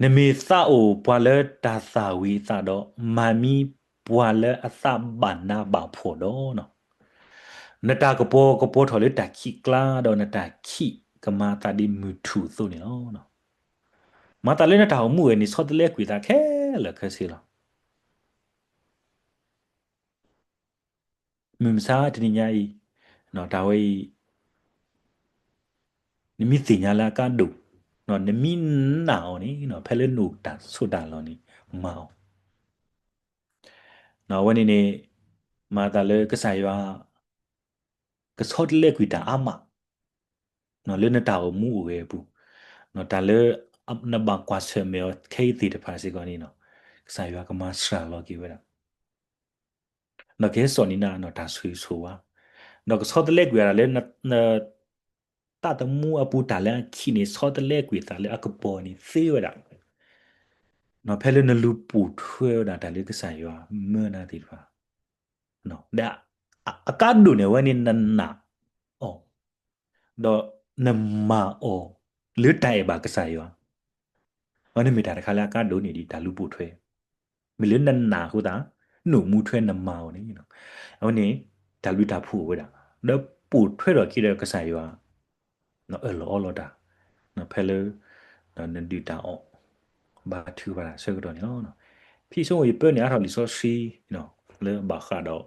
နမ့ၢ်သးအိၣ်ပှၤလၢတၢ်သၣ်ဝံၤအသးဒီး မၤမံပှၤလၢအသးဘၣ်နးဘၣ်ဖှီၣ်ဒီး, နတၢ်ကပီၤကပီၤထီၣ်လၢတၢ်ခံးကျါ ဒီးနတၢ်ခံးကမၤအသးဒ်မုၢ်ထူၣ်အသိးန့ၣ်လီၤ. မၤသးလၢနတၢ်အိၣ်မူဝဲန့ၣ် ဆီတလဲကွံာ်သးခဲလၢာ်ခဲဆ့လီၤ. မုၢ်မဆါတနံၤညါအံၤ, တၢ်ဝဲအံၤ နမ့ၢ်သ့ၣ်ညါလၢအကါဒိၣ်, နမ့ၢ်နာ်အီၤန့ၣ် ဖဲလၢနအိၣ်တၢ်ဆိးတၢ်လီၢ်န့ၣ် မၤအီၤ. အဝဲန့ၣ်န့ၣ် မၤသးလၢကစၢ်ယွၤ ကဆီတလဲကွံာ်တၢ်အါမး လၢနတၢ်အိၣ်မူအိၣ်ဂဲၤအပူၤ, တၢ်လၢနဘၣ်ကွၢ်ဆၢၣ်မဲာ်အီၤခဲအံၤသ့ၣ်တဖၣ်စ့ၢ်ကီးန့ၣ်, ကစၢ်ယွၤကမၤစှၤလီၤက့ၤဝဲဒၣ်, ဒီးကဟဲစိာ်န့ၢ်နၤတၢ်ဆိၣ်ဂ့ၤဆိၣ်ဝါ, ဒီးကဆီတလဲကွံာ်ဝဲဒၣ်လၢ သးသမူအပူၤတၢ်လၢအခံးန့ၣ် ဆီတလဲကွံာ်သးလၢအကပီၤန့ၣ်သ့ဝဲဒၣ်, ဖဲလၢနလူၤပိာ်ထွဲဝဲဒၣ်တၢ်လၢကစၢ်ယွၤမၢနၤသ့ၣ်တဖၣ်, ဒီးအကါဒိၣ်န့ၣ် အဝဲန့ၣ်နနာ်အီၤ, ဒီးနမၤအီၤလၢတၢ်အဲၣ်ဘၣ်ကစၢ်ယွၤ, အဝဲန့ၣ်မ့ၢ်တၢ်တခါလၢအကါဒိၣ်န့ၢ်ဒံးတၢ်လူၤပိာ်ထွဲ, မ့ၢ်လၢနနာ်အဃိသတး နအိၣ်မူထွဲနမၤအီၤန့ၣ်, အဝဲန့ၣ် တၢ်ဘျုးတၢ်ဖှိၣ်အိၣ်ဝဲဒၣ်, ဒီးပိာ်ထွဲထီၣ်က့ၤဒီးကစၢ်ယွၤ အၢၣ်လီၤအီလီၤတၢ်, ဖဲလၢ နဒုၣ်တၢ်အီၣ် ဘါထုကဖၣ်တၢ်ဆၢကတီၢ်န့ၣ်လီၤ. ဖဲအံၤဆိကမိၣ်ယပၢနုာ်အါထီၣ်လံာ်စီဆှံ လၢအဘၣ်ဃးဒီး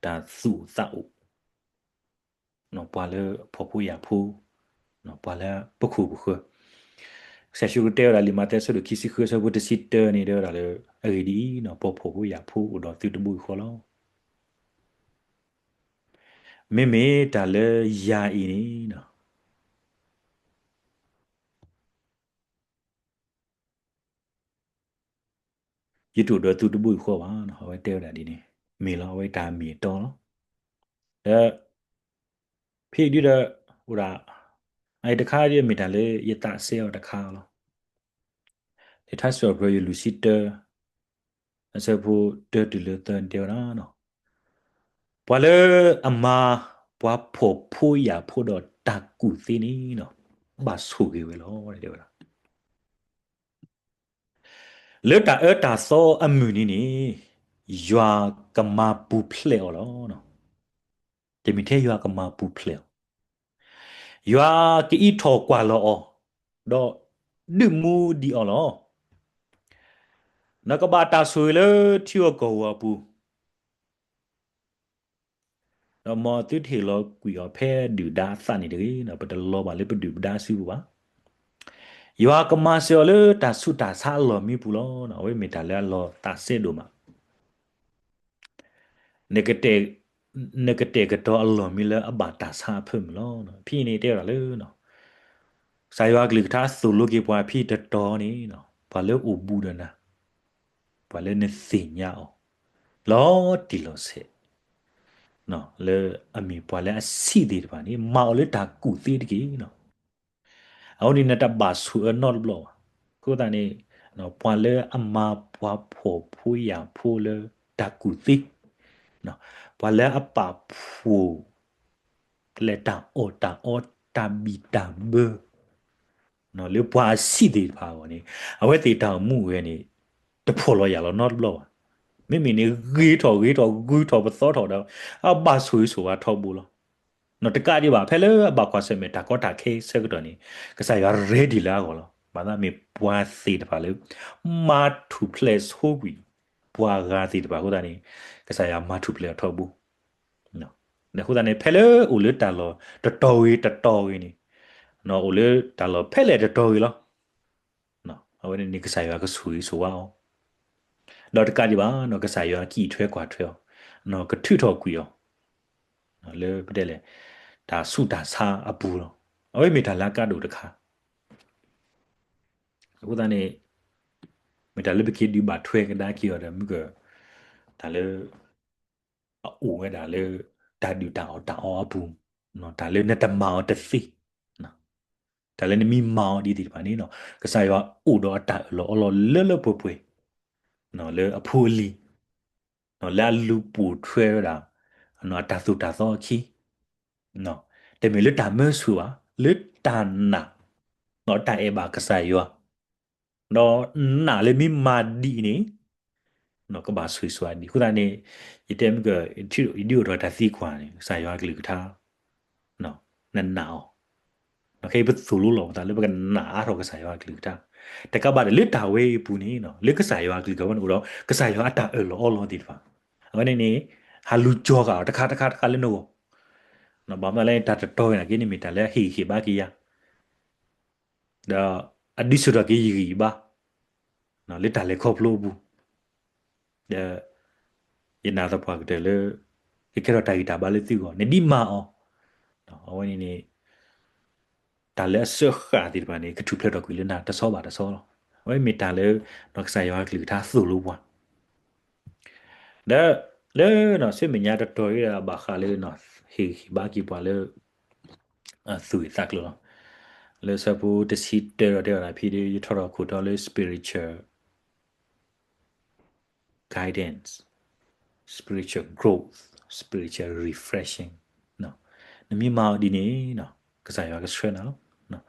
တၢ်သူၣ်အိၣ်သးအိၣ် ပှၤလၢဖှီၣ်ဖိယာ်ဖိ, ပှၤလၢပခိၣ်ပဃၢၤ, ကစၢ်ယ့ၣ်ၡူးခရံာ်တဲဝဲဒၣ်လံာ်မးသဲအဆၢဒိၣ်ခံဆံဃု အဆၢဖိတဆံတၢန့ၣ် တဲဝဲဒၣ်လၢ အဂ့ၢ်ဒ်အံၤ, ပှၤဖှီၣ်ဖိယာ်ဖိအိၣ်ဒီးသုတဘိယူၢ်ဃီလီၤ. မ့မ့ၢ်တၢ်လၢယၤအံၤန့ၣ် ယတအိၣ်ဒီးသုတဘိယူၢ်ဃီဘၣ်, အဝဲတဲဝဲဒၣ်ဒ်န့ၣ်, မ့ၢ်လီၤအဝဲတၢ်မ့ၢ်အတီလီၤ. ဒီး ဖဲအံၤဒ်ဒီး အိၣ်ဒၣ် အအံၤတခါဒ်မ့ၢ်တၢ်လၢယသးစဲအီၤတခါလီၤ. လံာ်ထါစံးထီၣ်ပတြၢၤယလူၤဆံတၢ အဆၢဖိတၢတုၤလၢသၢန့ၣ်တဲဝဲဒၣ်, ပှၤလၢအမၤပှၤဖှီၣ်ဖိယာ်ဖိဒီးတၢ်ကူၣ်သ့န့ၣ် ဘၣ်ဆိၣ်ဂ့ၤဝဲလီၤ တဲဝဲဒၣ်. လၢတၢ်အၢတၢ်သီအမုၢ်နံၤန့ၣ် ယွၤကမၤပူၤဖျဲးအီၤလီၤ. တမ့ၢ်ထဲယွၤကမၤပူၤဖျဲးအီၤ, ယွၤကအံးထီၣ်ကွၢ်လီၤအီၤ, ဒီးဒုးမူဒံးအီၤလီၤ. နကဘၣ်တၢ်ဆိၣ်ဂ့ၤလၢထံဧိၤကီၢ်ဧိၤအပူၤ ဒီးမ်သုတဟ့ၣ်လီၤကွံာ်အီၤဖဲဒုၣ်ဒါအသးန့ၣ်တဂ့ၤ, ပတလီၤဘၣ်လၢပဒုၣ်ပဒါစုပူၤဘၣ်. ယွၤကမၤစၢၤအီၤလၢတၢ်ဆူးတၢ်ဆါအလီၢ်မံပူၤလီၤ. အဝဲမ့ၢ်တၢ်လၢအလီၤသးစဲဒိၣ်မး နကတဲာ်ကတီၤအလီၢ်မံလၢအဘၣ်တၢ်ဆါအဖၢမုၢ်လီၤ. ဖဲအံၤန့ၣ်တဲဝဲဒၣ်လၢ ကစၢ်ယွၤအကလုၢ်ကထါသိၣ်လိက့ၤပှၤဖဲတတီၤန့ၣ်, ပှၤလၢအိၣ်ဘူးဒီးနၤ, ပှၤလၢနသ့ၣ်ညါအီၤ လီၤတံၢ်လီၤဆဲး, လၢအမ့ၢ်ပှၤလၢအဆံးသ့ၣ်တဖၣ်န့ၣ် မၤအီၤလၢတၢ်ကူၣ်သ့တက့ၢ်. အဃိန့ၣ် နတဘၣ်ဆိၣ်အၢနီတဘျီဘၣ်. အဃိသတးန့ၣ် ပှၤလၢအမၤပှၤဖှီၣ်ဖိယာ်ဖိလၢတၢ်ကူၣ်သ့, ပှၤလၢအပာ်ဖှိၣ် လဲၤတၢ်အီၣ်တၢ်အီတၢ်ဘံၣ်တၢ်ဘၢ လၢပှၤအဆံးသ့ၣ်တဖၣ်အဂီၢ်န့ၣ် အဝဲသ့ၣ်တၢ်အိၣ်မူအိၣ်ဂဲၤန့ၣ် တဖှီၣ်လီၤယာ်လီၤနီတဘျီဘၣ်. မ့မ့ၢ်န့ၣ် ဂ့ၤထီၣ်ဂ့ၤထီၣ်ဂုာ်ထီၣ်ပသီထီၣ်ဒီး အဘၣ်ဆိၣ်ဂ့ၤဆိၣ်ဝါထီဘိလီၤ. တကးဒံးဘၣ် ဖဲလၢအဘၣ်ကွၢ်ဆၢၣ်မဲာ်တၢ်ကီတၢ်ခဲဆၢကတီၢ်န့ၣ် ကစၢ်ယွၤ ready လၢအဂီၢ်လီၤ. ဘၣ်သးမ့ၢ်ပှၤသ့ၣ်တဖၣ်လၢ မၤထူၣ်ဖျဲးဆိကွံာ် ပှၤဂၤသ့ၣ်တဖၣ်အဃိသတးန့ၣ် ကစၢ်ယွၤမၤထူၣ်ဖျဲးအီၤထီဘိ အဃိသတးန့ၣ် ဖဲလၢအိၣ်လၢတၢ်လီၢ်တတီၤဂ့ၤတတီၤဂ့ၤန့ၣ်, အိၣ်လၢတၢ်လီၢ်ဖဲလဲၣ်တတီၤဂ့ၤလီၤ. အဝဲန့ၣ်န့ၣ် ကစၢ်ယွၤကဆိၣ်ဂ့ၤဆိၣ်ဝါအီၤ, ဒီးတကးဒံးဘၣ် ကစၢ်ယွၤကအံးထွဲကွၢ်ထွဲအီၤ, ကထုးထီၣ်ကွံာ်အီၤ လၢပတဲလဲၣ် တၢ်ဆူးတၢ်ဆါအပူၤလီၤ. အဝဲမ့ၢ်တၢ်လၢအကါဒိၣ်တခါ အဃိသတးန့ၣ် မ့ၢ်တၢ်လၢပက့ၤဒုးဘၣ်ထွဲကဒါက့ၤအီၤဒီး မ့ၢ်က တၢ်လၢ အအိၣ်ဝဲဒၣ်လၢ တၢ်ဒုၣ်တၢ်အီၣ်တၢ်အီအပူၤ, တၢ်လၢနတမၤအီၤတသ့, တၢ်လၢနမ့ၢ်မၤအီၤဒ်သ့ၣ်တဖၣ်န့ၣ် ကစၢ်ယွၤအိၣ်ဒီးအတၢ်အၢၣ်လီၤအီလီၤလၢလၢပှဲၤပှဲၤ လၢအဖိအလံၤ လၢအလူၤပိာ်ထွဲဝဲဒၣ် အတၢ်သိၣ်တၢ်သီအခံ တမ့ၢ်လၢတၢ်မၢဆူၣ်ဘၣ်, လၢတၢ်နာ် ဒီးတၢ်အဲၣ်ဘၣ်ကစၢ်ယွၤ, ဒီးနာ်လၢမ့ၢ်မၤဒ်အံၤန့ၣ် ကဘၣ်ဆိၣ်ဂ့ၤဆိၣ်ဝါဒံး. အဃိသတးန့ၣ် ယတဲမ့ၢ်က ယဒုးအိၣ်ထီၣ်တၢ်သံကွၢ်န့ၣ် ကစၢ်ယွၤကလုၢ်ကထါ နနာ်အီၤ. ခဲအံၤပသိၣ်လိလီၤပသးလၢပကနာ်အါထီၣ်ကစၢ်ယွၤကလုၢ်ကထါ, တကးဘၣ်ဒီးလၢတၢ်ဝဲအံၤအပူၤန့ၣ် လၢကစၢ်ယွၤကလုၢ်ကထါန့ၣ်အိၣ်ဒီး ကစၢ်ယွၤအတၢ်အၢၣ်လီၤအီလီၤသ့ၣ်တဖၣ်, အဝဲန့ၣ်န့ၣ် ဟးလူၤကၠီဃာ်အီၤတခါတခါတခါလၢနဂီၢ်, ဘၣ်မနုၤလဲၣ် တၢ်တတီၤဝဲန့ၣ်က့န့ၣ်မ့ၢ်တၢ်လၢအဟ့ၣ်ဂံၢ်ဟ့ၣ်ဘါက့ၤယၤ ဒီးအဒုးဆူၣ်ထီၣ်က့ၤယဂံၢ်ယဘါ လၢတၢ်လဲၤခီဖျိအပူၤ, ဒီးယနာ်သပှၢ်ကတၢၢ်လၢ ကကဲထီၣ်တၢ်ဂံၢ်တၢ်ဘါလၢသုဂီၢ် နဒ်မၤအီၤ, အဝဲန့ၣ်န့ၣ် တၢ်လၢအစၢဃာ်သ့ၣ်တဖၣ်န့ၣ် ကထူၣ်ဖျဲးထီၣ်ကွံာ်လၢနၤတဆီဘၣ်တဆီလီၤ. အဝဲမ့ၢ်တၢ်လၢ ကစၢ်ယွၤကလုၢ်ကထါသိၣ်လိပှၤ ဒီးလၢ ဆူမဲာ်ညါတတီၤအံၤဒီးဘၣ်ဃးလၢ ဟ့ၣ်ဂံၢ်ဟ့ၣ်ဘါက့ၤပှၤလၢ သူၣ်ဂ့ၢ်သးကျိၤလီၤ. လၢဆၢဖိတဆံတၢဒီးတဲဝဲဒၣ်ဖဲဒီး ယထီၣ်ထီၣ်ခိၣ်တီလၢ spiritual guidance, spiritual growth, spiritual refreshing. နမ့ၢ်မၤအီၤဒ်န့ၣ် ကစၢ်ယွၤကဆှၢနၤလီၤ.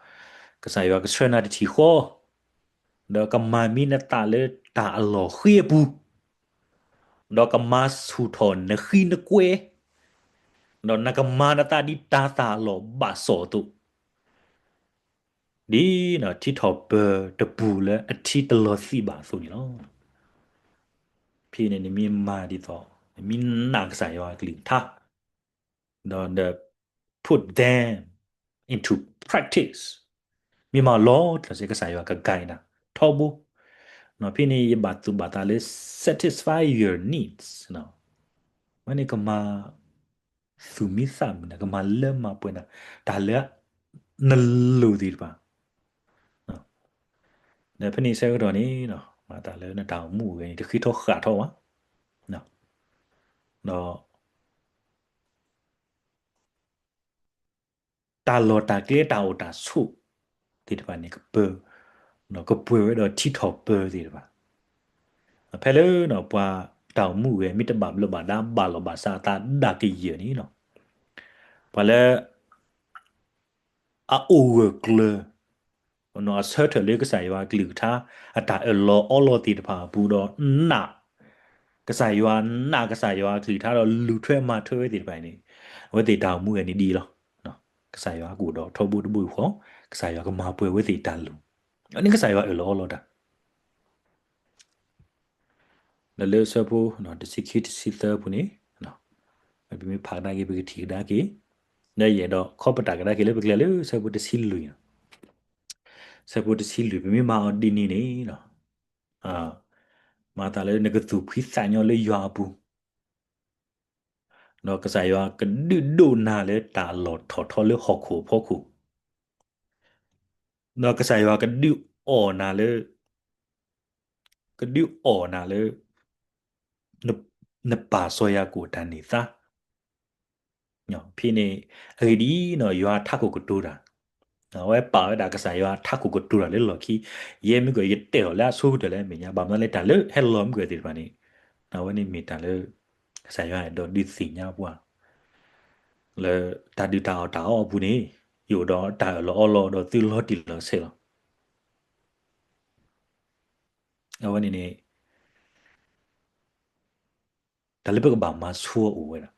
ကစၢ်ယွၤကဆှၢနၤတထံၣ်ဃီ, ဒီးကမၤမံနသးလၢတၢ်အလီၢ်ဃံအပူၤ ဒီးကမၤဆူၣ်ထီၣ်နဃံနကွဲ, ဒီးနကမၤနသးဒ်တၤသၣ်အလီၢ်ဘၣ်စီၣ်အသိး, ဒ်ထံထီၣ်ပၢၤတပူၤလၢအထံတလီၤသံးဘၣ်အသိးန့ၣ်လီၤ. ဖဲန့ၣ်နမ့ၢ်မၤဒ်သိး နမ့ၢ်နာ်ကစၢ်ယွၤအကလုၢ်ကထါ ဒီး put them into practice, မ့ၢ်မၤလီၤတံၢ်လီၤဆဲး ကစၢ်ယွၤက guide နၤထီဘိ. ဖဲန့ၣ်ယဘၣ်သူၣ်ဘၣ်သးလၢ satisfy your needs, မ့ၢ်န့ၣ်ကမၤ သူၣ်မံသးမုာ်နၤ, ကမၤလၢမၤပှဲၤနၤ တၢ်လၢနလိၣ်သ့ၣ်တဖၣ်. ဒီးဖဲန့ၣ်ဆၢကတီၢ်န့ၣ် မၤသးလၢနတၢ်အိၣ်မူအိၣ်ဂဲၤန့ၣ် တဃ့ထီၣ်ဃာ်ထီၣ်ဘၣ်, ဒီး တၢ်လီၢ်တၢ်ကျဲတၢ်အိၣ်တၢ်ဆိးသ့ၣ်တဖၣ်န့ၣ် ကပၢၤ, ကပှဲၤဝဲဒီးထံထီၣ်ပၢၤသ့ၣ်တဖၣ်. ဖဲလၢပှၤတၢ်အိၣ်မူအိၣ်ဂဲၤ မ့ၢ်တဘၣ်ဘျီးဘၣ်ဒါ ဘၣ်လီၢ်ဘၣ်စးအသးဒၣ်ကယၢၢ်န့ၣ်, ပှၤလၢ အအိၣ်ဂၢၢ်ကျၢၤ အဆၢထၢၣ်လၢကစၢ်ယွၤကလုၢ်ကထါ အတၢ်အၢၣ်လီၤအီလီၤသ့ၣ်တဖၣ်အပူၤဒီး နာ် ကစၢ်ယွၤနာ်ကစၢ်ယွၤကလုၢ်ကထါဒီးလူၤထွဲမၤထွဲဝဲသ့ၣ်တဖၣ်န့ၣ် အဝဲသ့ၣ်တၢ်အိၣ်မူဂဲၤန့ၣ်ဒ်အံၤလီၤ. ကစၢ်ယွၤကအိၣ်ဒီးထီဘိတဘိယူၢ်ဃီ, ကစၢ်ယွၤကမၤပှဲၤဝဲသ့ၣ်တၢ်လိၤ, အန့ၣ်ကစၢ်ယွၤအၢၣ်လီၤအီလီၤတၢ် ဒီးလၢဆၢဖိ တဆံခံ တဆံသၢအပူၤန့ၣ် ပမ့ၢ်ဖးကဒါက့ၤ ပကထံၣ်ကဒါက့ၤ, ဒီးယအဲၣ်ဒိးခီပတာ်ကဒါက့ၤလၢပကလဲၤလၢဆၢဖိတဆံလွံၢ်, ဆၢဖိတဆံလွံၢ် ပမ့ၢ်မၤအီၤဒ်န့ၣ်န့ၣ် မၤသးလၢနကသူၣ်ဖှံသးညီလၢယွၤအပူၤ, ဒီးကစၢ်ယွၤကဒုးဒိးနၤလၢတၢ်လီၢ်ထီၣ်ထီလၢဟီၣ်ခိၣ်အဖီခိၣ်, ဒီးကစၢ်ယွၤကဒုးအီၣ်နၤလၢ ကဒုးအီၣ်နၤလၢ နပၢ်စီၤယၤကိာ်တၢ်န့ၢ်သါ, ဖဲန့ၣ် အဂ့ၢ်ဒ်အံၤ, ယွၤထးခိၣ်ကတိၤတၢ်, အဝဲပာ်ဝဲဒၣ်ကစၢ်ယွၤထးခိၣ်ကတိၤတၢ်လၢလီၢ်ခံ, ယဲမ့ၢ်ကီး ယတဲထီၣ်လၢအဆိကတၢၢ်လၢအမဲာ်ညါ ဘၣ်မနုၤလၢတၢ်လၢဟဲလီၤမ့ၢ်ကီးသ့ၣ်တဖၣ်န့ၣ်, အဝဲန့ၣ်မ့ၢ်တၢ်လၢ ကစၢ်ယွၤအဲၣ်ဒိးဒုးသ့ၣ်ညါပှၤ လၢတၢ်ဒုးတၢ်အီၣ်တၢ်အီအပူၤန့ၣ် ယအိၣ်ဒီးတၢ်အၢၣ်လီၤအီလီၤဒီးသုလီၤတံၢ်လီၤဆဲးလီၤ. အဝဲန့ၣ်န့ၣ် တၢ်လၢပကဘၣ်မၤဆူအအိၣ်ဝဲဒၣ်,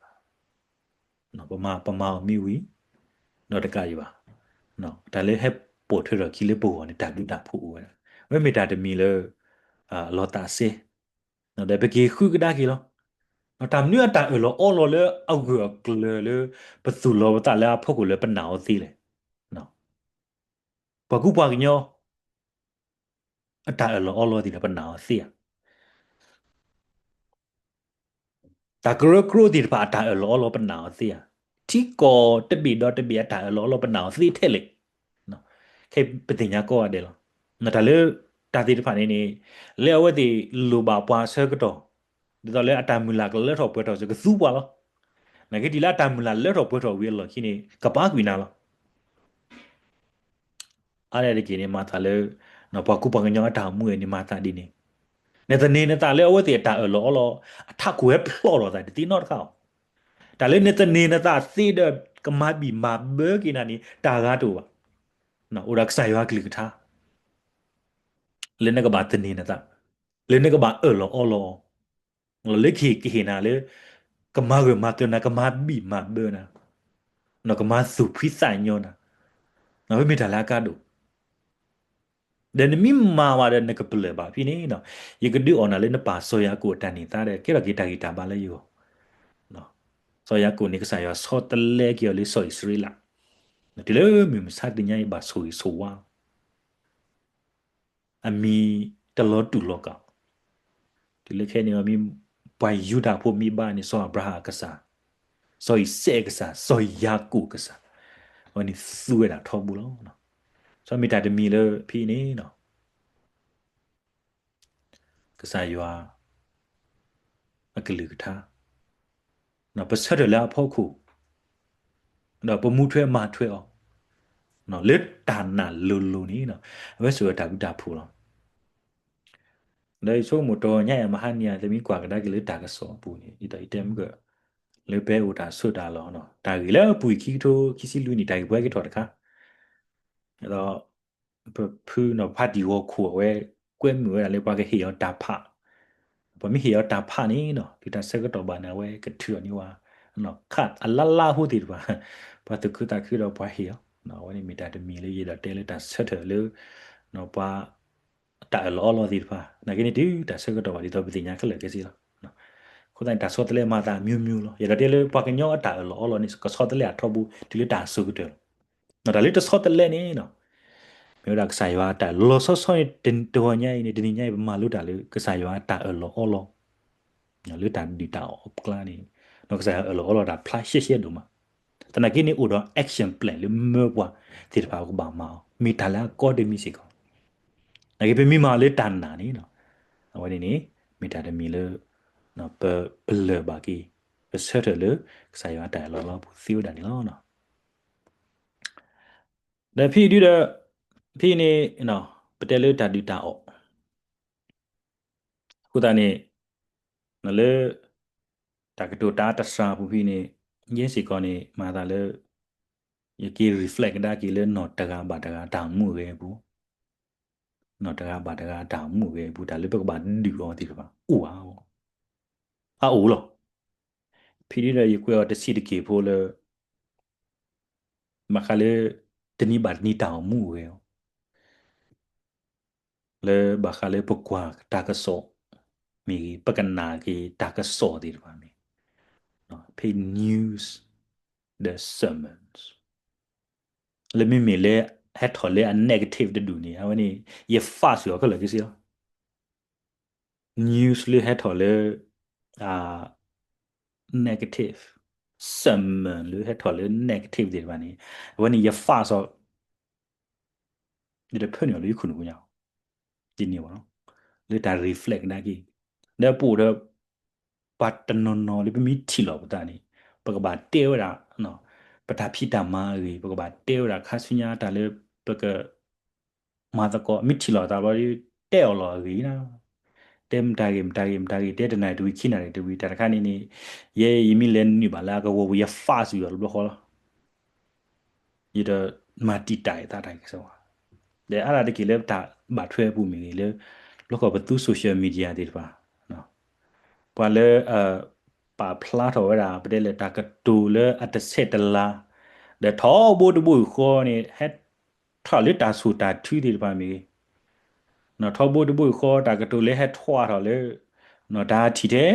ပမၤအီၤမ့ၢ်ဝံၤ ဒီးတကးဒံးဘၣ်, တၢ်လၢဟဲပိာ်ထွဲထီၣ်ခံလၢပဂီၢ်န့ၣ် တၢ်ဘျုးတၢ်ဖှိၣ်အိၣ်ဝဲဒၣ်, အဝဲမ့ၢ်တၢ်တမံၤလၢ လီၤသးစဲ ဒီးပက့ၤဃုကဒါက့ၤလီၤ. တၢ်မနုၤအတၢ်အၢၣ်လီၤအီလီၤလၢအဂၢၢ်အကျၢၤလၢ ပသူၣ်လီၤပသးလၢအဖီခိၣ်လၢပနာ်အီၤသ့လဲၣ်. ပှၤကူပှၤကညီ အတၢ်အၢၣ်လီၤအီလီၤသ့ၣ်ဒီးပနာ်အီၤသ့ဧါ. တၢ်ကရၢကရိသ့ၣ်တဖၣ်အတၢ်အၢၣ်လီၤအီလီၤပနာ်အီၤသ့ဧါ. ထံကီၢ်တဘ့ၣ်ဒီးတဘ့ၣ်အတၢ်အၢၣ်လီၤအီလီၤပနာ်အီၤသ့ထဲလဲၣ်. ခဲအံၤပသ့ၣ်ညါကိးဂၤဒဲးလီၤ. တၢ်လၢ တၢ်သ့ၣ်တဖၣ်န့ၣ်န့ၣ် လၢအဝဲသ့ၣ်လိၣ်ဘၣ်ပှၤဆၢကတီၢ် ဒ်သိးလၢအတၢ်မုၢ်လၢ်ကလၢထီၣ်ပှဲၤထီၣ်စ့ၢ်ကီး ကသူပှၤလီၤ. နာ်က့ဒ်လၢအတၢ်မုၢ်လၢ်လၢထီၣ်ပှဲၤထီၣ်ဝံၤအလီၢ်ခံန့ၣ် ကပာ်ကွံာ်နၤလီၤ. အါန့ၣ်တက့ၢ်န့ၣ် မၤသးလၢ ပှၤကူပှၤကညီအတၢ်အိၣ်မူန့ၣ် မၤသးဒ်န့ၣ်, နသန့ၤနသးလၢအဝဲသ့ၣ်အတၢ်အၢၣ်လီၤအီလီၤ အထးခိၣ်ဟဲဖျိးထီၣ်သးတသ့နီတခါဧါ. တၢ်လၢနသန့ၤနသးသ့ဒီး ကမၤဘံၣ်မၤဘၢက့ၤနၤန့ၣ် တၢ်ဂၤတအိၣ်ဘၣ်. အိၣ်ဒီးကစၢ်ယွၤကလုၢ်ကထါ လၢနကဘၣ်သန့ၤနသး, လၢနကဘၣ်အၢၣ်လီၤအီလီၤအီၤ လၢကဟ့ၣ်ကဟ့ၣ်နၤလၢ ကမၤဂၢၢ်မၤကျၢၤနၤ, ကမၤဘံၣ်မၤဘၢနၤ, ကမၤသူၣ်ဖှံသးညီနၤ, မ့မ့ၢ်တၢ်လၢအကါဒိၣ် ဒီးနမ့ၢ်မၤဝဲဒီးနကပလၢၢ်ဘၣ်ဖဲန့ၣ်, ယကဒုးအီၣ်နၤလၢနပၢ်စီၤယၤကိာ်အတၢ်န့ၢ်သါဒီး ကဲထီၣ်က့ၤတၢ်ဂံၢ်တၢ်ဘါလၢယဂီၢ်. စီၤယၤကိာ်န့ၣ် ကစၢ်ယွၤဆီတလဲက့ၤအီၤလၢစီၤအံၣ်စရ့လး, တုၤလၢမုၢ်မဆါတနံၤညါအံၤ ဘၣ်ဆိၣ်ဂ့ၤဆိၣ်ဝါ အမံၤတလီၤတူာ်လီၤကာ်, တုၤလၢခဲအံၤန့ၣ် မ့ၢ်ပှၤယူဒၤဖိမ့ၢ်ဘါန့ၣ် စီၤအၤဘြၤဟၣ်အကစၢ်, စီၤအံၤစဲးအကစၢ်, စီၤယၤကိာ်အကစၢ်, အဝဲန့ၣ်သူဝဲဒၣ်ထီဘိလီၤ. စီၤမ့ၢ်တၢ်တမံၤလၢဖဲအံၤန့ၣ် ကစၢ်ယွၤအကလုၢ်ကထါ, ပဆၢထၢၣ်လၢအဖီခိၣ်, ဒီးပမူထွဲမၤထွဲအီၤ လၢတၢ်နာ်လိၤလိၤန့ၣ်, အဝဲဆိၣ်ဂ့ၤတၢ်ဘျုးတၢ်ဖှိၣ်လီၤ. ဒီးယဆိကမိၣ်တဂီၤညါအံၤ မဟါနံၤအံၤ သုမ့ၢ်ကွၢ်ကဒါက့ၤလၢတၢ်ကစီၣ်အပူၤန့ၣ် ဒ်သိးယတဲမုၢ်ကၢၢ် လၢပဟဲအိၣ်တၢ်ဆိးတၢ်လီၢ်, တၢ်ဂ့ၢ်လၢအပူၤအံၤ ခံကထိခံဆံလွံၢ်နံၣ် တၢ်ဂ့ၢ်ပှဲၤက့ၤထီၣ်တခါ, ဒီး ပဖုနီၢ်ဖါတံၢ်ဂီၤခိၣ်အဝဲ ကွဲမုာ်ဝဲဒၣ်လၢပှၤကဟ့ၣ်အီၤတၢ်ဖး, ပှၤမ့ၢ်ဟ့ၣ်အီၤတၢ်ဖးန့ၣ်နီၤ တုၤတၢ်ဆၢကတီၢ်ဘၣ်န့ၣ် အဝဲကထုးအီၤန့ၢ်ဝဲ ခးအလါလါဖိသ့ၣ်တဖၣ်, ပှၤသူၣ်ခုသးခုဒီးပှၤဟ့ၣ်အီၤ, အဝဲန့ၣ်မ့ၢ်တၢ်တမံၤလၢယအဲၣ်ဒိးတဲလၢတၢ်ဆၢထၢၣ်လၢ ပှၤ တၢ်အၢၣ်လီၤအီလီၤသ့ၣ်တဖၣ်, နာ်က့န့ၣ် တုၤတၢ်ဆၢကတီၢ်ဘၣ်ဒ်သိးပသ့ၣ်ညါခဲလၢာ်ခဲဆ့လီၤ. အဃိသတးန့ၣ် တၢ်ဆီတလဲမၤသးမျိုးမျိုးလီၤ. ယအဲၣ်ဒိးတဲလၢပှၤကညီအတၢ်အၢၣ်လီၤအီလီၤန့ၣ် ကဆီတလဲအထီဘိ တုၤလၢတၢ်အစိၤကတၢၢ်လီၤ. တၢ်လၢတဆီတလဲန့ၣ် မ့ၢ်ဝဲဒၣ်ကစၢ်ယွၤအတၢ်လီၤဆီဆီန့ၣ် တဂီၤညါအံၤန့ၣ် တနံၤညါအံၤ ပမၤလိတၢ်လၢကစၢ်ယွၤအတၢ်အၢၣ်လီၤအီလီၤ လၢတၢ်ဒုၣ်တၢ်အီၣ်အကျါန့ၣ်, ဒီးကစၢ်ယွၤအၢၣ်လီၤအီလီၤတၢ်ဖျါရှဲရှဲဒိၣ်မး, သနာ်က့န့ၣ်အိၣ်ဒီး action plan လၢမၢပှၤသ့ၣ်တဖၣ်ကဘၣ်မၤအီၤ မ့ၢ်တၢ်လၢအကီတမံၤစ့ၢ်ကီး, နာ်က့ပမ့ၢ်မၤအီၤလၢတၢ်နာ်န့ၣ်, အဝဲန့ၣ်န့ၣ် မ့ၢ်တၢ်တမံၤလၢ ပပလၢၢ်ဘၣ်က့ၤ ပဆၢထၢၣ်လၢ ကစၢ်ယွၤအတၢ်အၢၣ်လီၤအီလီၤပူၤသ့ဝဲဒၣ်န့ၣ်လီၤ. ဒီးဖဲအံၤဒုဒီး ဖဲအံၤန့ၣ် ပတဲလၢတၢ်ဒုၣ်တၢ်အီၣ် အဃိသတးန့ၣ် လၢ တၢ်ကတိၤတၢ်အါတစှၤအပူၤဖဲအံၤန့ၣ် ယဲစ့ၢ်ကီးန့ၣ် မၤသးလၢ ယက့ၤ reflect ကဒါက့ၤလၢနီၢ်တဂၤဘၣ်တဂၤတၢ်အိၣ်မူအဂ့ၢ်အပူၤ, နီၢ်တဂၤဘၣ်တဂၤတၢ်အိၣ်မူအဂ့ၢ်အပူၤ တၢ်လၢပကဘၣ်ဒုးအီၤသ့ၣ်တဖၣ် အိၣ်ဧါ, အအိၣ်လီၤ. ဖဲဒုဒီးယကွဲးအီၤတဆံးတက့ၢ်ဖိလၢ ဘၣ်ဃးလၢ တနံၤဘၣ်တနံၤတၢ်အိၣ်မူအဂ့ၢ် လၢဘၣ်ဃးလၢပကွၢ်တၢ်ကစီၣ်မ့ၢ်ဂ့ၤ ပကနၣ်က့ၤတၢ်ကစီၣ်သ့ၣ်တဖၣ်မ့ၢ်ဂ့ၤ, ဖဲ news ဒီး sermons လၢမ့မ့ၢ်လၢ ဟဲထီၣ်လၢအ negative တဒူၣ်န့ၣ် အဝဲန့ၣ် ယ fast ကွံာ်အီၤခဲလၢာ်ခဲဆ့လီၤ. news လၢဟဲထီၣ်လၢ negative, sermon လၢဟဲထီၣ်လၢ negative သ့ၣ်တဖၣ်န့ၣ် အဝဲန့ၣ်ယ fast အီၤ ယတဖၢနုာ်လၢယခိၣ်နူာ်ပူၤညါ ဒ်န့ၣ်ဘၣ်, လၢတၢ် reflect ကဒါက့ၤ ဒီးပအိၣ်ဒီး ပှၤတနီၤနီၤလၢပမ့ၢ်ထံၣ်လီၤပသးန့ၣ် ပကဘၣ်တဲဝဲဒၣ် ပတၢ်ဖံးတၢ်မၤအဂ့ၢ် ပကဘၣ်တဲဝဲဒၣ်ခါဆူညါတၢ်လၢပက မၤသကိး မ့ၢ်ထံၣ်လီၤသးဘျီဒီး တဲအီၤလီၤအဂ့ၢ်နီၤ, တဲမတၤဂ့ၤ မတၤဂ့ၤ မတၤဂ့ၤ တဲတနၣ်ရံၣ်တဝံၤခံနၣ်ရံၣ်တဝံၤ တၢ်တခါန့ၣ်န့ၣ် ယဲယမ့ၢ်လဲၤနုာ်ဘၣ်လၢအကဝီၤပူၤ ယ fast ကွံာ်အီၤတဘျီဃီလီၤ. ယတမၤတံာ်တာ်ယသးတၢ်ကစီၣ်ဘၣ်. ဒီးအါဒၣ်တက့ၢ်လၢတၢ်ဘၣ်ထွဲအပူၤမ့ၢ်ဂ့ၤလၢ ဘျီဃီပသူ social media သ့ၣ်တဖၣ် ပှၤလၢ ပာ်ဖျါထီၣ်ဝဲဒၣ် ပတဲလၢတၢ်ကတိၤလၢအတဆဲးတလၤ ဒီးထီဘိတဘိယူၢ်ဃီန့ၣ် ဟဲထီၣ်လၢတၢ်ဆိၣ်တၢ်ထုသ့ၣ်တဖၣ်မ့ၢ်ဂ့ၤ ထီဘိတဘိယူၢ်ဃီ တၢ်ကတိၤလၢဟဲထီၣ်ထီၣ်လၢ တၢ်ထံၣ်ထဲ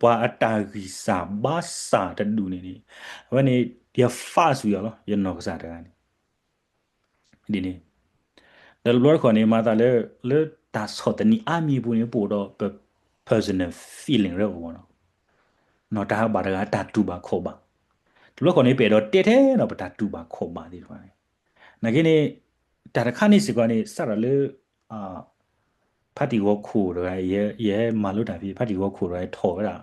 ပှၤအတၢ်ဂံၢ်စၢ်ဘါစၢ်တဒူၣ်န့ၣ်န့ၣ် အဝဲန့ၣ် ယ fast ကွံာ်အီၤလီၤ ယနီၢ်ကစၢ်တဂၤန့ၣ် ဒ်န့ၣ် ဒီးတဘျီတခီၣ်န့ၣ် မၤသးလၢ လၢတၢ်ဆီၣ်သနံးအါမံၤအပူၤန့ၣ် ပအိၣ်ဒီးပ personal feeling ရၢအိၣ်မးနီၤ, တၢ်ဘၣ်တဂၤတၢ်တူၢ်ဘၣ်ခီၣ်ဘၣ်, တဘျီတခီၣ်န့ၣ် ပအဲၣ်ဒိးတဲထဲဒီးပတၢ်တူၢ်ဘၣ်ခီၣ်ဘၣ်သ့ၣ်တဖၣ်န့ၣ်, နာ်က့န့ၣ် တၢ်တခါန့ၣ်စ့ၢ်ကီးန့ၣ် စးထီၣ်လၢ ဖါတံၢ်ဂီၤခိၣ်တဂၤ ယဟဲမၤလိတၢ်ဖဲ ဖါတံၢ်ဂီၤခိၣ်တဂၤ ထီၣ်ဝဲဒၣ်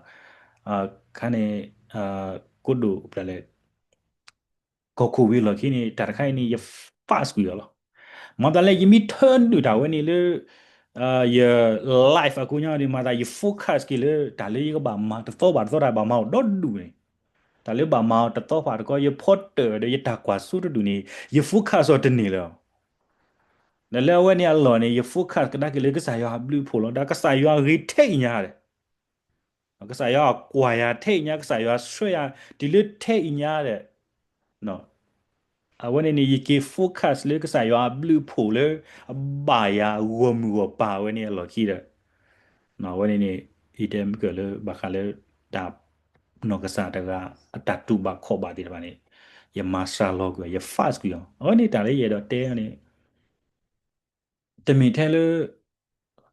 ခါန့ၣ် ကိးဒိၣ်ပလဲၣ် ကီၢ်ခိၣ်ဝံၤအလီၢ်ခံန့ၣ် တၢ်တခါအံၤန့ၣ် ယ fast ကွံာ်အီၤလီၤ. မၤသးလၢယမ့ၢ် turn ဒုၣ်တၢ်ဝဲန့ၣ်လၢ ယ life အကိးညါန့ၣ် မၤသးယ focus က့ၤလၢ တၢ်လၢယကဘၣ်မၤတသီဘၣ်တသီတၢ်ဘၣ်မၤအီၤဒီဒူၣ်န့ၣ်, တၢ်လၢဘၣ်မၤအီၤတသီဘၣ်တသီ ယဖီတၢၣ်ဒီးယတၢ်ကွၢ်စိတဒူၣ်န့ၣ် ယ focus အီၤတန့ၢ်လၢၤ. ဒီးလၢအဝဲန့ၣ်အလီၢ်န့ၣ် ယ focus ကဒါက့ၤလၢကစၢ်ယွၤအဘျုးအဖှိၣ်လီၤ. ဒီးကစၢ်ယွၤဂ့ၤထဲအံၤညါဒီး ကစၢ်ယွၤကွၢ်ယၤထဲအံၤညါ, ကစၢ်ယွၤဆှၢယၤတုၤလၢထဲအံၤညါဒီး အဝဲန့ၣ်န့ၣ် ယက့ၤ focus လၢကစၢ်ယွၤအဘျုးအဖှိၣ်လၢ အဘၣ်ယၤအဂီၢ်မုၢ်ဂီၢ်ပၤဝဲန့ၣ်အလီၢ်ခံဒီး အဝဲန့ၣ်န့ၣ် ယတဲမ့ၢ်ကၢၢ်လၢဘၣ်ဃးလၢ တၢ် နီၢ်ကစၢ်တဂၤ အတၢ်တူၢ်ဘၣ်ခီၣ်ဘၣ်သ့ၣ်တဖၣ်န့ၣ် ယမၤစှၤလီၤကွံာ်အီၤ, ယ fast ကွံာ်အီၤ, အဝဲန့ၣ်တၢ်လၢယအဲၣ်ဒိးတဲန့ၣ် တမ့ၢ်ထဲလၢ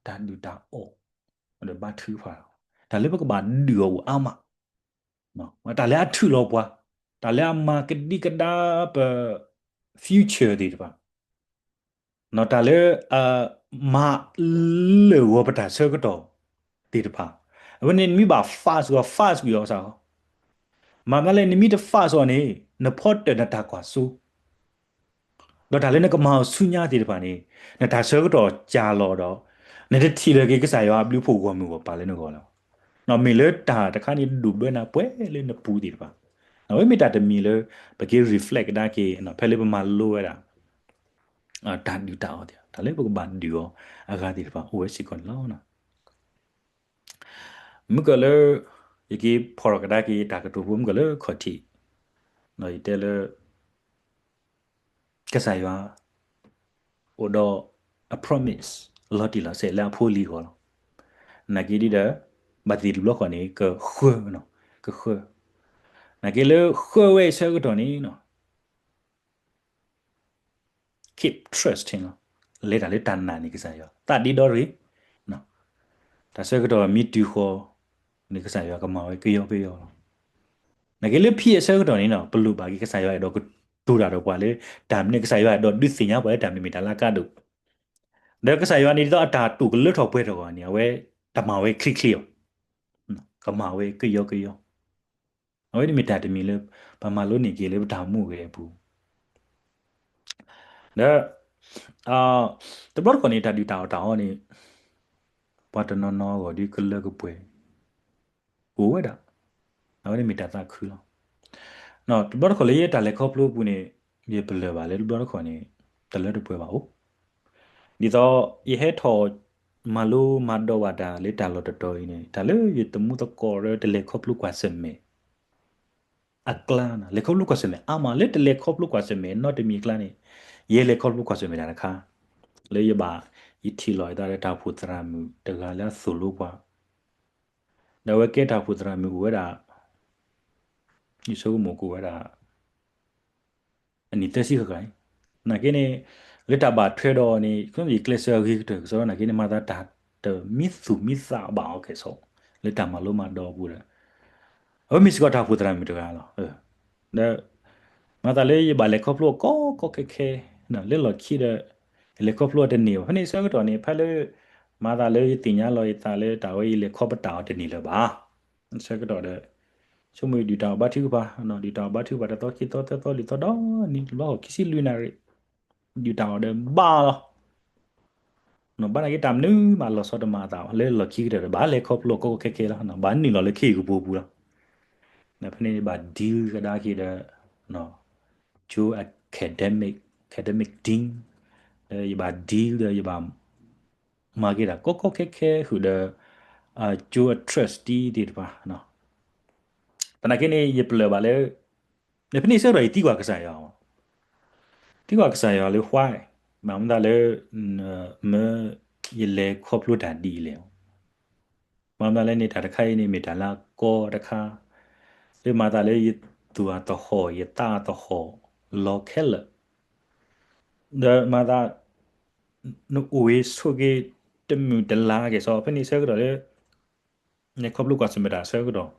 တၢ်ဒုၣ်တၢ်အီၣ် ဒီးဘါထုကဖၣ်လီၤ. တၢ်လၢပကဘၣ်ဒုးအီၤအိၣ်အါမး, တၢ်လၢအထုးလီၤပှၤ, တၢ်လၢအမၤကဒံကဒါပ future သ့ၣ်တဖၣ်, တၢ်လၢ မၤလၢာ်ဂီၤပတၢ်ဆၢကတီၢ်သ့ၣ်တဖၣ်, အဝဲန့ၣ်နမ့ၢ်ဘၣ် fast ဂီၤ fast ကွံာ်အီၤစ့ၢ်ကီး, မၤမးလဲၣ် နမ့ၢ်တ fast အီၤန့ၣ် နဖီတၢၢ်နတၢ်ကွၢ်စိ ဒီးတၢ်လၢနကမၤအီၤဆူညါသ့ၣ်တဖၣ်န့ၣ် နတၢ်ဆၢကတီၢ်ကၢ်လီၤဒီး နတထံၣ်လၢၤက့ၤကစၢ်ယွၤအဘျုးအဖှိၣ်ဂီၢ်မုၢ်ဂီၢ်ပၤလၢနဂီၢ်လီၤ. မ့ၢ်လၢတၢ်တခါန့ၣ်ဒိၣ်ဒွဲနၤပှဲၤလၢနပူၤသ့ၣ်တဖၣ်, အဝဲမ့ၢ်တၢ်တမံၤလၢ ပက့ၤ reflect ကဒါက့ၤ ဖဲလၢပမၤလိဝဲဒၣ် တၢ်ဒုၣ်တၢ်အီၣ်သ့ၣ် တၢ်လၢပကဘၣ်ဒုးအီၤအဂၤသ့ၣ်တဖၣ်အိၣ်ဝဲစ့ၢ်ကီးန့ၣ်လီၤ. မ့ၢ်ကၢၢ်လၢ ယက့ၤဖီၣ်ထီၣ်ကဒါက့ၤယတၢ်ကတိၤဖိ မ့ၢ်ကၢၢ်လၢခီၣ်ထံး, ယတဲလၢ ကစၢ်ယွၤ အိၣ်ဒီးအ promise လီၤတံၢ်လီၤဆဲးလၢအဖိအလံၤအဂီၢ်လီၤ. နာ်က့ဒ်ဒီး ဘၣ်သ့ၣ်တဘျီဃီန့ၣ် ကဃၢ, ကဃၢ, နာ်က့လၢဃၢဝဲအဆၢကတီၢ်န့ၣ် keep trusting လီၤ. လဲၤတၢ်လၢတၢ်နာ်န့ၣ်ကစၢ်ယွၤ သးဒ့ဒီရ့ၣ်, တၢ်ဆၢကတီၢ်မ့ၢ်တုၤဃီၤန့ၣ် ကစၢ်ယွၤကမၤဝဲကယီကယီလီၤ. နာ်က့လၢဖဲအဆၢကတီၢ်န့ၣ် ပလိၣ်ဘၣ်က့ၤကစၢ်ယွၤအဲၣ်ဒိးကတိၤတၢ်ဒီးပှၤလၢ တၢ်မနုၤ ကစၢ်ယွၤအဲၣ်ဒိးဒုးသ့ၣ်ညါပှၤလၢတၢ်မနုၤမ့ၢ်တၢ်လၢအကါဒိၣ်, ဒီးကစၢ်ယွၤန့ၣ်ဒ်သိးအတၢ်တိာ်ကလၢထီၣ်ပှဲၤထီၣ်အဂီၢ်န့ၣ် အဝဲတမၤဝဲချ့ချ့အီၤ, ကမၤဝဲကယီကယီ အဝဲန့ၣ်မ့ၢ်တၢ်တမံၤလၢ ပမၤလိန့ၢ်က့ၤလၢပတၢ်အိၣ်မူအဂ့ၢ်အပူၤ, ဒီး တဘျီတခီၣ်န့ၣ် တၢ်ဒုၣ်တၢ်အီၣ်တၢ်အီန့ၣ် ပှၤတနီၤနီၤအဂီၢ်ဒ်ကလၢကပှဲၤ အိၣ်ဝဲဒၣ်, အဝဲန့ၣ်မ့ၢ်တၢ်သးခုလီၤ. တဘျီတခီၣ်လၢယတၢ်လဲၤခီဖျိအပူၤန့ၣ် ယပလၢၢ်ဘၣ်လၢတဘျီတခီၣ်န့ၣ် တလၢတပှဲၤဘၣ်အိၣ်, ဒ်သိးယဟဲထီၣ်မၤလိမၤဒိးဘၣ်တၢ်လၢတၢ်လီၢ်တတီၤအံၤန့ၣ် တၢ်လၢယသမူသကိးလၢတလဲၤခီဖျိကွၢ်ဆၢၣ်မဲာ် အကျါန့ၣ် လဲၤခီဖျိကွၢ်ဆၢၣ်မဲာ်အါမး လၢတလဲၤခီဖျိကွၢ်ဆၢၣ်မဲာ်နီတမံၤအကျါန့ၣ် ယဲလဲၤခီဖျိကွၢ်ဆၢၣ်မဲာ်တၢ်တခါ လၢယဘၣ် ယထံၣ်လီၤယသးလၢတၢ်အိၣ်ဖှိၣ်သရၣ်မုၣ်တဂၤလၢအသိၣ်လိပှၤ, ဒီးအဝဲကဲတၢ်အိၣ်ဖှိၣ်သရၣ်မုၣ်အိၣ်ဝဲဒၣ် ယဆိကမိၣ်ကအိၣ်ဝဲဒၣ် အနံၣ်သၢဆံဃၣ်ဃၣ်အံၤ, နာ်က့န့ၣ် လၢတၢ်ဘၣ်ထွဲဒီးအီၤန့ၣ် ယကျဲးစၢးအဂ့ၤကတၢၢ်ကစီဒီ နာ်က့န့ၣ် မၤသးတၢ်တမံသူၣ်မံသးဘၣ်အီၤကဲၣ်ဆိး လၢတၢ်မၤလိမၤဒိးအပူၤဒီး အဝဲမ့ၢ်စ့ၢ်ကီးတၢ်အိၣ်ဖှိၣ်သရၣ်မုၣ်တဂၤလီၤ. ဒီး မၤသးလၢယဘၣ်လဲၤခီဖျိအီၤကီကီခဲခဲ လၢလီၢ်ခံဒီး ယလဲၤခီဖျိအီၤတန့ၢ်ဘၣ်. ဖဲန့ၣ်အဆၢကတီၢ်န့ၣ် ဖဲလၢ မၤသးလၢယသ့ၣ်ညါလီၤယသးလၢတၢ်ဝဲယလဲၤခီဖျိတၢ်အီၤတန့ၢ်လၢၤဘၣ် အဆၢကတီၢ်ဒီး ဆိကမိၣ်ဒုၣ်တၢ်အီၣ်ဘါထုကဖၣ်, ဒုၣ်တၢ်အီၣ်ဘါထုကဖၣ်တသီခံသီသၢသီလွံၢ်သီဒီနံၤ တဘျီဃီခံဆံလွံၢ်နၣ်ရံၣ် ဒုၣ်တၢ်အီၣ်ဒီးဘၣ်လီၤ. ဘၣ်နာ်က့တၢ်မနုၤမးလီၤဆီတမၤအသးဘၣ် လၢလီၢ်ခံကတၢၢ်ဒီး ဘၣ်လဲၤခီဖျိအီၤကီကီခဲခဲလီၤ. ဘၣ်နုာ်လီၤလၢခ့ၣ်ကပူၤပူၤလီၤ. ဒီးဖဲန့ၣ်ယဘၣ် deal ကဒါက့ၤဒီး ကၠိ academic, academic team ဒီးယဘၣ် deal ဒီး ယဘၣ် မၤက့ၤတၢ်ကီကီခဲခဲဃုာ်ဒီး ကၠိအ trustee သ့ၣ်တဖၣ်, သနာ်က့န့ၣ် ယပလၢၢ်ဘၣ်လၢ ဖဲန့ၣ်အဆၢကတီၢ်ယသံကွၢ်ကစၢ်ယွၤ, သံကွၢ်ကစၢ်ယွၤလၢ why ဘၣ်မနုၤလၢ မၢယလဲၤခီဖျိတၢ်ဒ်အံၤလဲၣ်. ဘၣ်မနုၤလၢန့ၣ် တၢ်တခါအံၤန့ၣ်မ့ၢ်တၢ်လၢအကီတခါ လၢမၤသးလၢယသူၣ်အသဟီၣ် ယသးအသဟီၣ်လီၤခဲလၢာ် ဒီးမၤသး နအိၣ်ဂ့ၤဆိးက့ၤတမုာ်တလၤကဲၣ်ဆိး ဖဲန့ၣ်အဆၢကတီၢ်လၢ လဲၤခီဖျိကွၢ်ဆၢၣ်မဲာ်တၢ်အဆၢကတီၢ်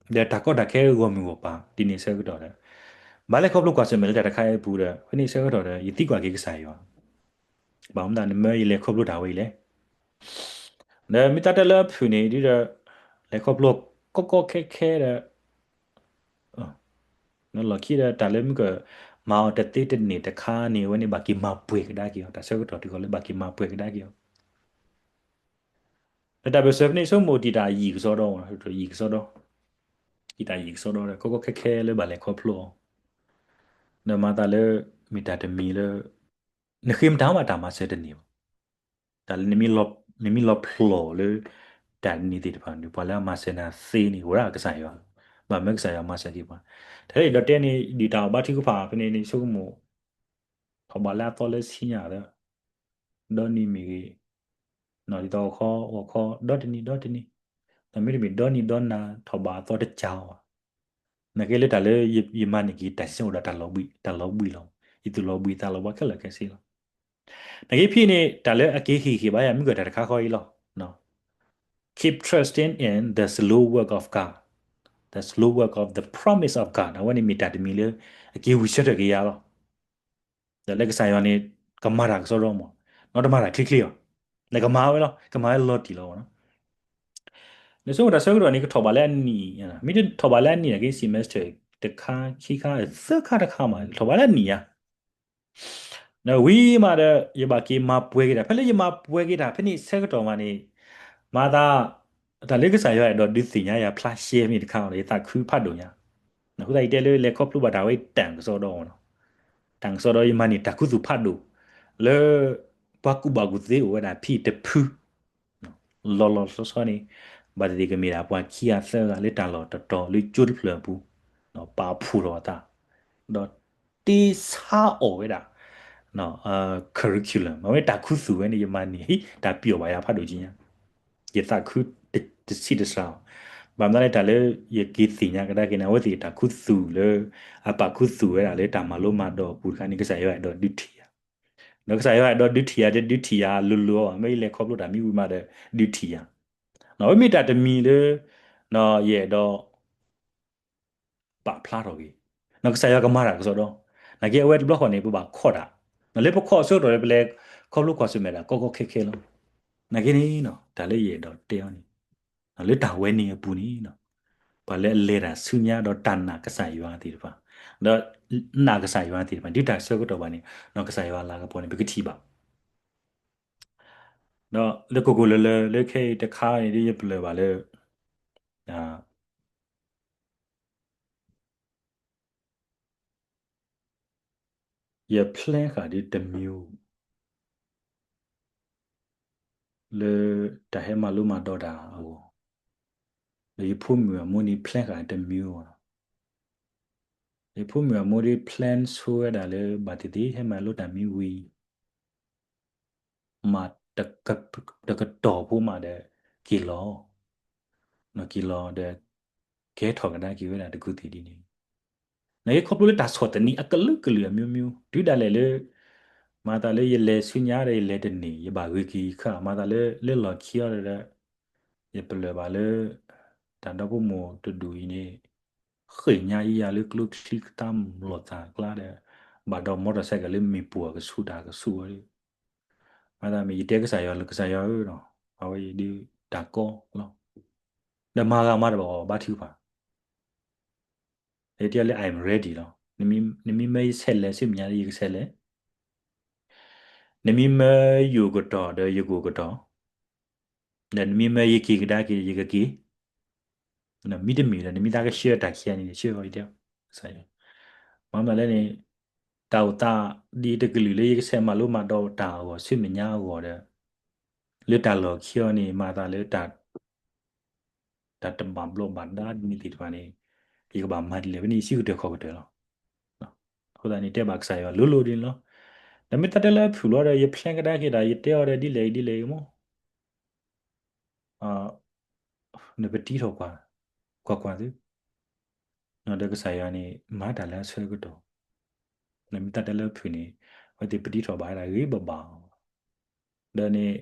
ဒီးတၢ်ကီတၢ်ခဲဂီၢ်မုၢ်ဂီၢ်ပၤ ဒ်န့ၣ်အဆၢကတီၢ်ဒီး ဘၣ်လဲၤခီဖျိကွၢ်ဆၢၣ်မဲာ်လၢတၢ်တခါအံၤအပူၤဒီး ဖဲန့ၣ်အဆၢကတီၢ်ဒီး ယသံကွၢ်က့ၤကစၢ်ယွၤ ဘၣ်မနုၤနမၢယလဲၤခီဖျိတၢ်ဝဲအံၤလဲၣ်. ဒီးမ့ၢ်သးတဲလၢအဖုၣ်န့ၣ် ဒ်ဒီး လဲၤခီဖျိကီကီခဲခဲဒီး လီၢ်ခံဒီးတၢ်လၢမုၢ်က မၤအီၤတသ့တန့ၢ်တခါန့ၣ် အဝဲန့ၣ်ဘၣ်က့ၤမၤပှဲၤကဒါက့ၤအီၤ တၢ်ဆၢကတီၢ်တုၤဃီၤလၢဘၣ်က့ၤမၤပှဲၤကဒါက့ၤအီၤ ဒီးတၢ်ဘၣ်စၢၤဖဲန့ၣ်ဆိကမိၣ်တံာ်တၢ်ယံာ်ကစီဒီ, ယံာ်ကစီဒီ, တံာ်တၢ်ယံာ်ကစီဒီဒီး ကီကီခဲခဲလၢဘၣ်လဲၤခီဖျိအီၤ, ဒီးမၤသးလၢ မ့ၢ်တၢ်တမံၤလၢ နဃ့မတၤမးတၢ်မၤစၢၤတန့ၢ်ဘၣ်. တၢ်လၢ နမ့ၢ်လီၤဖျိးလၢ တ တၢ်တနံၤသ့ၣ်တဖၣ်န့ၣ် ပှၤလၢအမၤစၢၤနၤသ့န့ၣ် အိၣ်ဒၣ်ကစၢ်ယွၤလီၤ. ဘၣ်မနုၤကစၢ်ယွၤမၤစၢၤက့ၤပှၤ, တၢ်လၢယအဲၣ်ဒိးတဲန့ၣ် ဒ်တၢ်အီၣ်ဘါထုကဖၣ်ဖဲန့ၣ်န့ၣ် ဆိကမိၣ် ထီၣ်ဘးလၢအသီလၢဆံညါသၢ ဒီနံၤမ့ၢ်ဂ့ၤ, ဒ်သိးဂီၤခီ ဂီၤခီ ဒီတနံၤ ဒီတနံၤ, ဒီးမ့တမ့ၢ်ဒီနံၤဒီနၤ ထီၣ်ဘးအသီတကးအီၤဘၣ်. နာ်က့လၢတၢ်လၢယမၤန့ၢ်က့ၤတၢ်စံၣ်စိၤအိၣ်ဒီးတၢ်လီၤဘှံး, တၢ်လီၤဘှံးလီၤ, ယသူၣ်လီၤဘှံးသးလီၤဘှါခဲလၢာ်ခဲဆ့လီၤ. နာ်က့ဖဲန့ၣ် တၢ်လၢအက့ၤဟ့ၣ်ဂံၢ်ဘါယၤ မုၢ်ကတၢၢ်တခါဃီအံၤလီၤ. Keep trusting in the slow work of God, the slow work of the promise of God. အဝဲန့ၣ်မ့ၢ်တၢ်တမံၤလၢ အက့ၤဝံၤဆၢထၢၣ်က့ၤယၤလီၤ. ဒီးလၢကစၢ်ယွၤန့ၣ် ကမၤတၢ်ကစီဒီမး, နတမၤတၢ်ချ့ချ့အီၤ, နကမၤဝဲလီၤ, ကမၤဝဲလီၤတံၢ်လီၤ. နဆိကမိၣ်တၢ်ဆၢကတီၢ်န့ၣ် ကထီၣ်ဘးလၢအနံၣ်, မ့ၢ်တထီၣ်ဘးလၢအနံၣ်နာ်က့ semester တခါ ခံခါ သၢခါတခါမး ထီၣ်ဘးလၢအနံၣ်ဧါ. ဒီးဝံၤမးဒီး ယဘၣ်က့ၤမၤပှဲၤက့ၤတၢ်, ဖဲလၢယမၤပှဲၤက့ၤတၢ် ဖဲန့ၣ်ဆၢကတီၢ်မးန့ၣ် မၤသး တၢ်လၢကစၢ်ယွၤအဲၣ်ဒိးဒုးသ့ၣ်ညါယၤဖျါရှဲမ့ၢ်တခါအီၤဒီး ယသးခုဖးဒိၣ်ညါ. အဃိသတးယတဲလၢလဲၤခီဖျိဘၣ်တၢ်ဝဲတၢ်ကစီဒီအီၤ, တၢ်ကစီဒီယမၤန့ၢ်တၢ်ခူသူၣ်ဖးဒိၣ် လၢ ပှၤကူၣ်ဘၣ်ကူၣ်သ့အိၣ်ဝဲဒၣ်ဖဲတဖု လီၤလီၤဆီဆီန့ၣ် ဘၣ်သ့ၣ်သ့ၣ်ကမ့ၢ်ဒၣ်ပှၤခံဂၤသၢဂၤလၢတၢ်လီၢ်တတီၤလၢကၠိတဖျၢၣ်အပူၤ ပာ်ဖှိၣ်ထီၣ်အသး ဒီးတ့ဆါအီၣ်ဝဲဒၣ် curriculum မ့ၢ်ဝဲတၢ်ခူသူၣ်ဝဲန့ၣ် ယမၤန့ၢ် တၢ်ပျီၣ်ဘၣ်ယၤဖးဒိၣ်ကံညါ ယသးခုတဆံးတစှၤအီၤ, ဘၣ်မနုၤလဲၣ် တၢ်လၢယက့ၤသ့ၣ်ညါကဒါက့ၤန့ၣ် အဝဲသ့ၣ်တၢ်ခူသူၣ်လၢ အပာ်ခူသူၣ်ဝဲဒၣ်လၢတၢ်မၤလိမၤဒိးအပူၤတခါန့ၣ် ကစၢ်ယွၤအဲၣ်ဒိးဒုးထံၣ်ယၤ ဒီးကစၢ်ယွၤအဲၣ်ဒိးဒုးထံၣ်ယၤ တဒုးထံၣ်ယၤလိၤလိၤအီၤဘၣ်, မ့ၢ်ယလဲၤခီဖျိတၢ်မံဝံၤမးဒီး ဒုးထံၣ်ယၤ, အဝဲမ့ၢ်တၢ်တမံၤလၢ ယအဲၣ်ဒိး ပာ်ဖျါထီၣ်က့ၤ, ကစၢ်ယွၤကမၤတၢ်ကစီဒီ, နာ်က့အဝဲတဘျီဃီန့ၣ် ပဘၣ်ခီၣ်တၢ်, လၢပခီၣ်အဆၢကတီၢ်လၢပလဲၤခီဖျိကွၢ်ဆၢၣ်မဲာ်တၢ်ကီကီခဲခဲလီၤ. နာ်က့န့ၣ် တၢ်လၢယအဲၣ်ဒိးတဲအီၤန့ၣ် လၢတၢ်ဝဲန့ၣ်အပူၤန့ၣ် ပှၤလၢအလဲၤတၢ်ဆူညါဒီးတၢ်နာ်ကစၢ်ယွၤသ့ၣ်တဖၣ်, ဒီးနာ်ကစၢ်ယွၤသ့ၣ်တဖၣ် ဒ်တၢ်ဆၢကတီၢ်ဘၣ်န့ၣ် ကစၢ်ယွၤလၤကပီၤန့ၣ် ပကထံၣ်ဘၣ်, ဒီးလၢကိၢ်ကိၢ်လၢလၢ လၢခဲအံၤတခါန့ၣ် ဒ်ယပျၢၤဘၣ်လၢ ယ plan ဃာ်ဒ်တမံၤ လၢတၢ်ဟဲမၤလိမၤဒိးတၢ်အဂီၢ်, ဒီးယဖိမုၣ်အမိၢ်န့ၣ် plan ဃာ်တမံၤလီၤ. ယဖိမုၣ်အမိၢ်ဒ် plan ဆိဝဲဒၣ်လၢဘၣ်သ့ၣ်သ့ၣ် ဟဲမၤလိတၢ်မံဝံၤ မၤတကတီၢ်ဖိမးဒီး က့ၤလီၤ, က့ၤလီၤဒီး ကဲထီၣ်ကဒါက့ၤဝဲဒၣ်တကူၢ်သ့ၣ်ဒ်န့ၣ်, နာ်က့ခီဖျိလၢတၢ်ဆီၣ်သနံးအကလုာ်ကလုာ်အမျိုးမျိုး တုၤဒၣ်လဲာ်လၢ မၤသးလၢယလဲၤဆူညါဒီးယလဲၤတန့ၢ် ယဘၣ်ဂ့ၤက့ၤခါ မၤသးလၢလၢလီၢ်ခံအီၤဒီး ယပလၢၢ်ဘၣ်လၢ တၢ်ဒီဖိမိၢ်တဒူၣ်အံၤန့ၣ် ဃ့ၢ်ညါယၤလၢကျိချံကသါ လီၢ်သးကျါဒီး ဘၣ်ဒီး motorcycle လၢမ့ၣ်ပိၢ်အကဆူၣ်တၢ်ကဆူၣ်ဝဲ, မၤသးမ့ၢ်ယတဲကစၢ်ယွၤလၢကစၢ်ယွၤဧၢ, အဝဲအံၤဒ်တၢ်ကီလီၤ, ဒီးမၤဂၤမၤတဘၣ်အီၤဘါထုကဖၣ် ယတဲလၢ I'm ready လီၤ, နမ့ၢ်မၢယဆဲးလဲၤဆူမဲာ်ညါဒီးယကဆဲးလဲၤ, နမ့ၢ်မၢယိၣ်ကတီၢ်ဒီးယကအိၣ်ကတီၢ်, ဒီးနမ့ၢ်မၢယက့ၤကဒါက့ၤဒီးယကက့ၤ, မ့တမ့ၢ်ဒီး နမ့ၢ်သးကဆှၢတၢ်ခံဂၤန့ၣ် ဆှၢအီၤယတဲ, မၤမးလဲၣ်န့ၣ် တၢ်အိၣ်သးဒ်တကလုာ်လၢယကဆဲးမၤလိမၤဒိးတၢ်အဂီၢ် ဆူမဲာ်ညါအဂီၢ်ဒီး လၢတၢ်လီၢ်ခံအီၤန့ၣ် မၤသးလၢ တၢ်တဘၣ်ဘျီးဘၣ်ဒါဒ်န့ၣ်သ့ၣ်တဖၣ်န့ၣ် ယကဘၣ်မၤဒ်လဲၣ် ဖဲန့ၣ်ယစုကတၢၢ်ခီၣ်ကတၢၢ်လီၤ. အဃိသတးန့ၣ် တဲဘၣ်ကစၢ်ယွၤလိၤလိၤဒ်န့ၣ်လီၤ. ဒီးမ့ၢ်သးတဲလၢအဖုၣ်လီၤဒီး ယ plan ကဒါက့ၤတၢ် ယတဲအီၤဒီးဒ်လဲၣ်ဒ်လဲၣ်ဂ့ၤမး နပတံထီၣ်ကွၢ်, ကွၢ်ကွၢ်သု, ဒီးကစၢ်ယွၤန့ၣ် မၤတၢ်လၢအဆၢကတီၢ်, နမ့ၢ်သးတဲလၢအဖုၣ်န့ၣ် အဝဲသ့ၣ်ပတံထီၣ်ဘၣ်ဝဲဒၣ်ဂ့ၤဘၣ်ဘၣ်, ဒီးန့ၣ်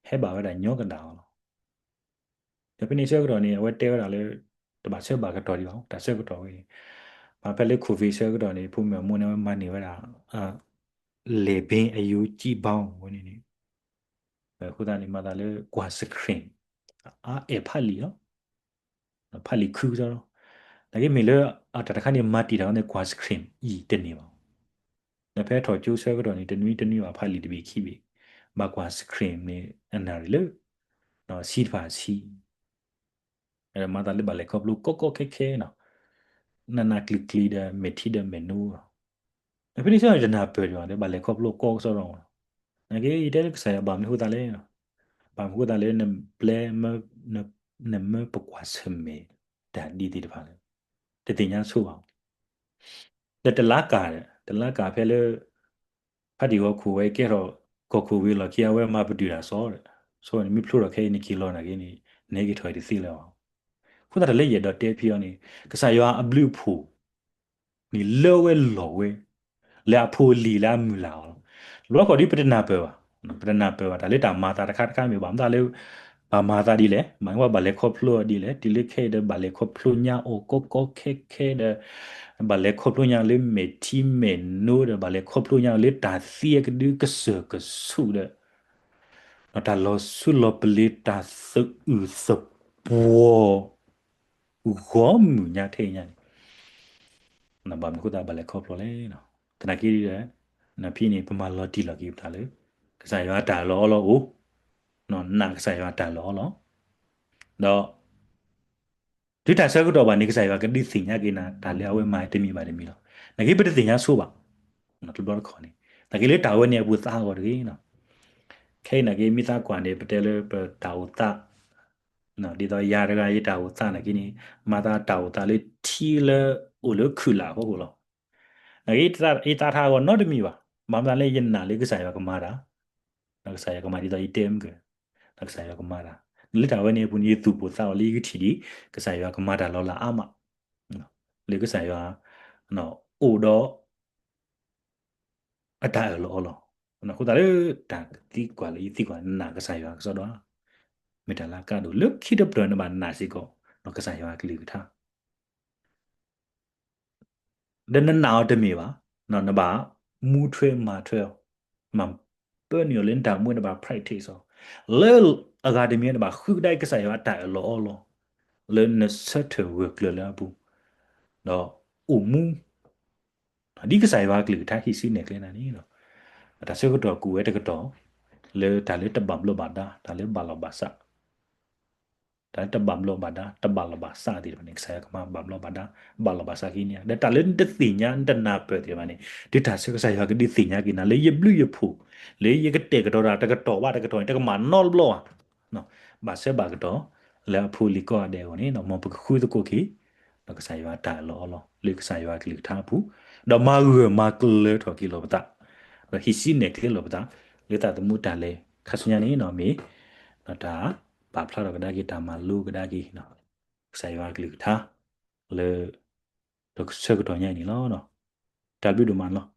ဟဲဘၣ်ဝဲဒၣ်ညီကဒၣ်အီၤလီၤ. ဒီးဖဲန့ၣ်ဆၢကတီၢ်န့ၣ် အဝဲတဲဝဲဒၣ်လၢ တဘၣ်ဆၢဘၣ်ကတီၢ်ဒံးဘၣ် တၢ်ဆၢကတီၢ်ဝဲန့ၣ်, မ့ၢ်ဖဲလၢ covid ဆၢကတီၢ်န့ၣ် ဖိမုၣ်အမိၢ်န့ၣ် အဝဲမၤန့ၢ်ဝဲဒၣ် လဲၤဘ့အယိကံဘီဝဲန့ၣ်န့ၣ်, အဃိသတးန့ၣ် မၤသးလၢကွၢ် screen အါအဲၣ်ဖးလံာ်လီၤ. ဖးလံာ်ခုကစီဒီ, နာ်က့မ့ၢ်လၢအတၢ်တခါန့ၣ် မၤတံာ်တာ်ဝဲန့ၣ် ကွၢ် screen အံၤတန့ၢ်ဘၣ်. ဒီးဖဲထီၣ်ကၠိဆၢကတီၢ်န့ၣ် တနွံတနွံဘၣ်ဖးလံာ်တဘ့ၣ်ခံဘ့ၣ်, ဘၣ်ကွၢ် screen န့ၣ် အနၣ်ရံၣ်လၢ ဆံတဖၣ်ဆံ မၤသးလၢဘၣ်လဲၤခီဖျိကီကီခဲခဲနီၤ, နးနးကျံၤကျံၤဒီးမဲာ်ထံဒီးမဲာ်နိလီၤ. ဒီးဖဲန့ၣ်ဆၢကတီၢ်န့ၣ် တနၢ်ပၢၢ်ဒံးဘၣ် ဒီးဘၣ်လဲၤခီဖျိကီကစီဒီလီၤ. နာ်က့ ယတဲလၢကစၢ်ယွၤဘၣ်မနုၤအဃိသတးလဲၣ်နီၤ, ဘၣ်မနုၤအဃိသတးလၢနပျဲ နမၢပကွၢ်ဆၢၣ်မဲာ်တၢ်ဒ်သ့ၣ်တဖၣ်လၢ တသ့ၣ်ညါဆိဘၣ် ဒီးတလါကၢ်ဒီး တလါကၢ်ဖဲလၢ ဖါတံၢ်ဂီၤခိၣ်ဝဲကဲထီၣ်ကီၢ်ခိၣ်ဝံၤလီၢ်ခံ အဝဲမၤပတုာ်တၢ်စီဒီး ဆိန့ၣ်မ့ၢ်ဖျိထီၣ်ခဲအံၤန့ၣ် က့ၤလီၤနာ်က့န့ၣ် နဟဲက့ၤထီၣ်အံၤတသ့လၢၤဘၣ်. အဃိသတးတၢ်လၢယအဲၣ်ဒိးတဲဖဲအံၤန့ၣ် ကစၢ်ယွၤအဘျုးအဖှိၣ် န့ၣ်လၢဝဲလီၤဝဲ လၢအဖိအလံၤလၢအမုၢ်လၢ်အီၤလီၤ. လီၤခီဒ်ပတနၢ်ပၢၢ်ဘၣ်, ပတနၢ်ပၢၢ်ဘၣ်တၢ်လၢတၢ်မၤအသးတခါတခါမ့ၢ်ဘၣ်မတၤလၢ ဘၣ်မၤအသးဒ်လဲၣ်, မ့ၢ်ဘၣ်လဲၤခီဖျိဒ်လဲၣ်, တုၤလၢခဲအံၤဒီးဘၣ်လဲၤခီဖျိညါအီၤကီကီခဲခဲဒီး ဘၣ်လဲၤခီဖျိညါလၢမဲာ်ထံမဲာ်နိဒီး ဘၣ်လဲၤခီဖျိညါလၢတၢ်သံအကဒုကစၢၢ်ကဆူၣ်ဒီး တၢ်လီၤဆူလီၤပလ့ၤတၢ်သအုးသပှီၤ ဂီၢ်မုၢ်ညါထဲအံၤညါန့ၣ် ဘၣ်မနုၤအဃိသတးဘၣ်လဲၤခီဖျိလဲၣ်. သနာ်က့ဒီး ဖဲန့ၣ် ပမၤလီၤတံၢ်လီၤက့ၤပသးလၢ ကစၢ်ယွၤအတၢ်အၢၣ်လီၤအီလီၤအိၣ်, နာ်ကစၢ်ယွၤအတၢ်အၢၣ်လီၤအီလီၤ, ဒီး တုၤတၢ်ဆၢကတီၢ်ဘၣ်န့ၣ် ကစၢ်ယွၤကဒုးသ့ၣ်ညါက့ၤနၤ တၢ်လၢအဝဲမၤတမံၤဘၣ်တမံၤလီၤ. နာ်က့ပတသ့ၣ်ညါဆိဘၣ်, တဘျီတခီၣ်န့ၣ် နာ်က့လၢတၢ်ဝဲန့ၣ်အပူၤသးဂီၤတဂ့ၤ ခဲအံၤနာ်က့ မ့ၢ်သးကွၢ်န့ၣ် ပတဲလၢပတၢ်အိၣ်သး ဒ်သိးယၤတဂၤယတၢ်အိၣ်သးနာ်က့န့ၣ် မၤသးတၢ်အိၣ်သးလၢထံလၢအိၣ်လၢခုၣ်လၢ်အဖီခိၣ်လီၤ. နာ်က့ ယသးထးဂီၤနီတမံၤဘၣ်, ဘၣ်မနုၤလဲၣ် ယနာ်လၢကစၢ်ယွၤကမၤတၢ်, ကစၢ်ယွၤကမၤဒ်သိးယတဲမုၢ်ကၢၤ, ကစၢ်ယွၤကမၤတၢ်, လၢတၢ်ဝဲန့ၣ်အပူၤန့ၣ် ယသူၣ်ပိၢ်သးအိၣ်လၢယကထံၣ်ဒံး ကစၢ်ယွၤကမၤတၢ်လီၤလးအါမး, လၢကစၢ်ယွၤ အိၣ်ဒီး အတၢ်အၢၣ်လီၤအီလီၤ. အဃိသတးလၢတၢ်သံကွၢ်လၢယသံကွၢ် နာ်ကစၢ်ယွၤကစီဒီဧါ, မ့ၢ်တၢ်လၢအကါဒိၣ် လၢခံတဖျၢၣ်န့ၣ်ဘၣ်နာ်စ့ၢ်ကီး ကစၢ်ယွၤအကလုၢ်ကထါ ဒီးနနာ်အီၤတမ့ၢ်ဘၣ်, နဘၣ်မူထွဲမၤထွဲအီၤ, မၤပၢနုာ်အီၤလၢနတၢ်အိၣ်မူ နဘၣ် practice အီၤ, လၢအဂၤတမံၤနဘၣ်ဃုကဒါက့ၤကစၢ်ယွၤအတၢ်အၢၣ်လီၤအီလီၤ, လၢနဆၢထၢၣ်ဂၢၢ်ကျၢၤလၢအပူၤ, ဒီးအိၣ်မူ ဒ်ကစၢ်ယွၤအကလုၢ်ကထါဟံးစုနဲၣ်ကျဲနၤန့ၣ်လီၤ. တၢ်ဆၢကတီၢ်ကူၣ်ဝဲတကတီၢ် လၢတၢ်လၢတဘၣ်ဘျီးဘၣ်ဒါ တၢ်လၢဘၣ်လီၤဘၣ်စး တၢ်လၢတဘၣ်ဘျီးဘၣ်ဒါ တဘၣ်လီၤဘၣ်စးသ့ၣ်တဖၣ်န့ၣ် ကစၢ်ယွၤကမၤဘၣ်ဘျီးဘၣ်ဒါ ဘၣ်လီၤဘၣ်စးက့ၤန့ၣ် ဒီးတၢ်လၢနတသ့ၣ်ညါ နတနၢ်ပၢၢ်သ့ၣ်တဖၣ်န့ၣ် တုၤတၢ်ဆၢကစၢ်ယွၤကဒုးသ့ၣ်ညါက့ၤနၤ လၢယဘျုးယဖှိၣ် လၢယကတဲာ်ကတီၤတၢ်တကတီၢ်ဘၣ်တကတီၢ်န့ၣ် တကမၤနီတဘျီဘၣ် ဘၣ်ဆၢဘၣ်ကတီၢ် လၢအဖိလံၤကိးဂၤဒဲးအဂီၢ်န့ၣ် မ်ပကဃုသကိးက့ၤ ဒီးကစၢ်ယွၤအတၢ်အၢၣ်လီၤအီလီၤ လၢကစၢ်ယွၤအကလုၢ်ကထါအပူၤ, ဒီးမၤဂၢၢ်မၤကျၢၤထီၣ်က့ၤလီၤပသး, ဒီးဟံးစုနဲၣ်ကျဲလီၤပသး လၢသးသမူတၢ်လဲၤခါဆူညါန့ၣ်မ့ၢ် ဒီးတၢ်ပာ်ဖျါထီၣ်ကဒါက့ၤ တၢ်မၤလိကဒါက့ၤ ကစၢ်ယွၤအကလုၢ်ကထါ လၢ ဒီးဆၢကတီၢ်ညါအံၤန့ၣ်လီၤ. တၢ်ဘျုးဒိၣ်မးန့ၣ်လီၤ.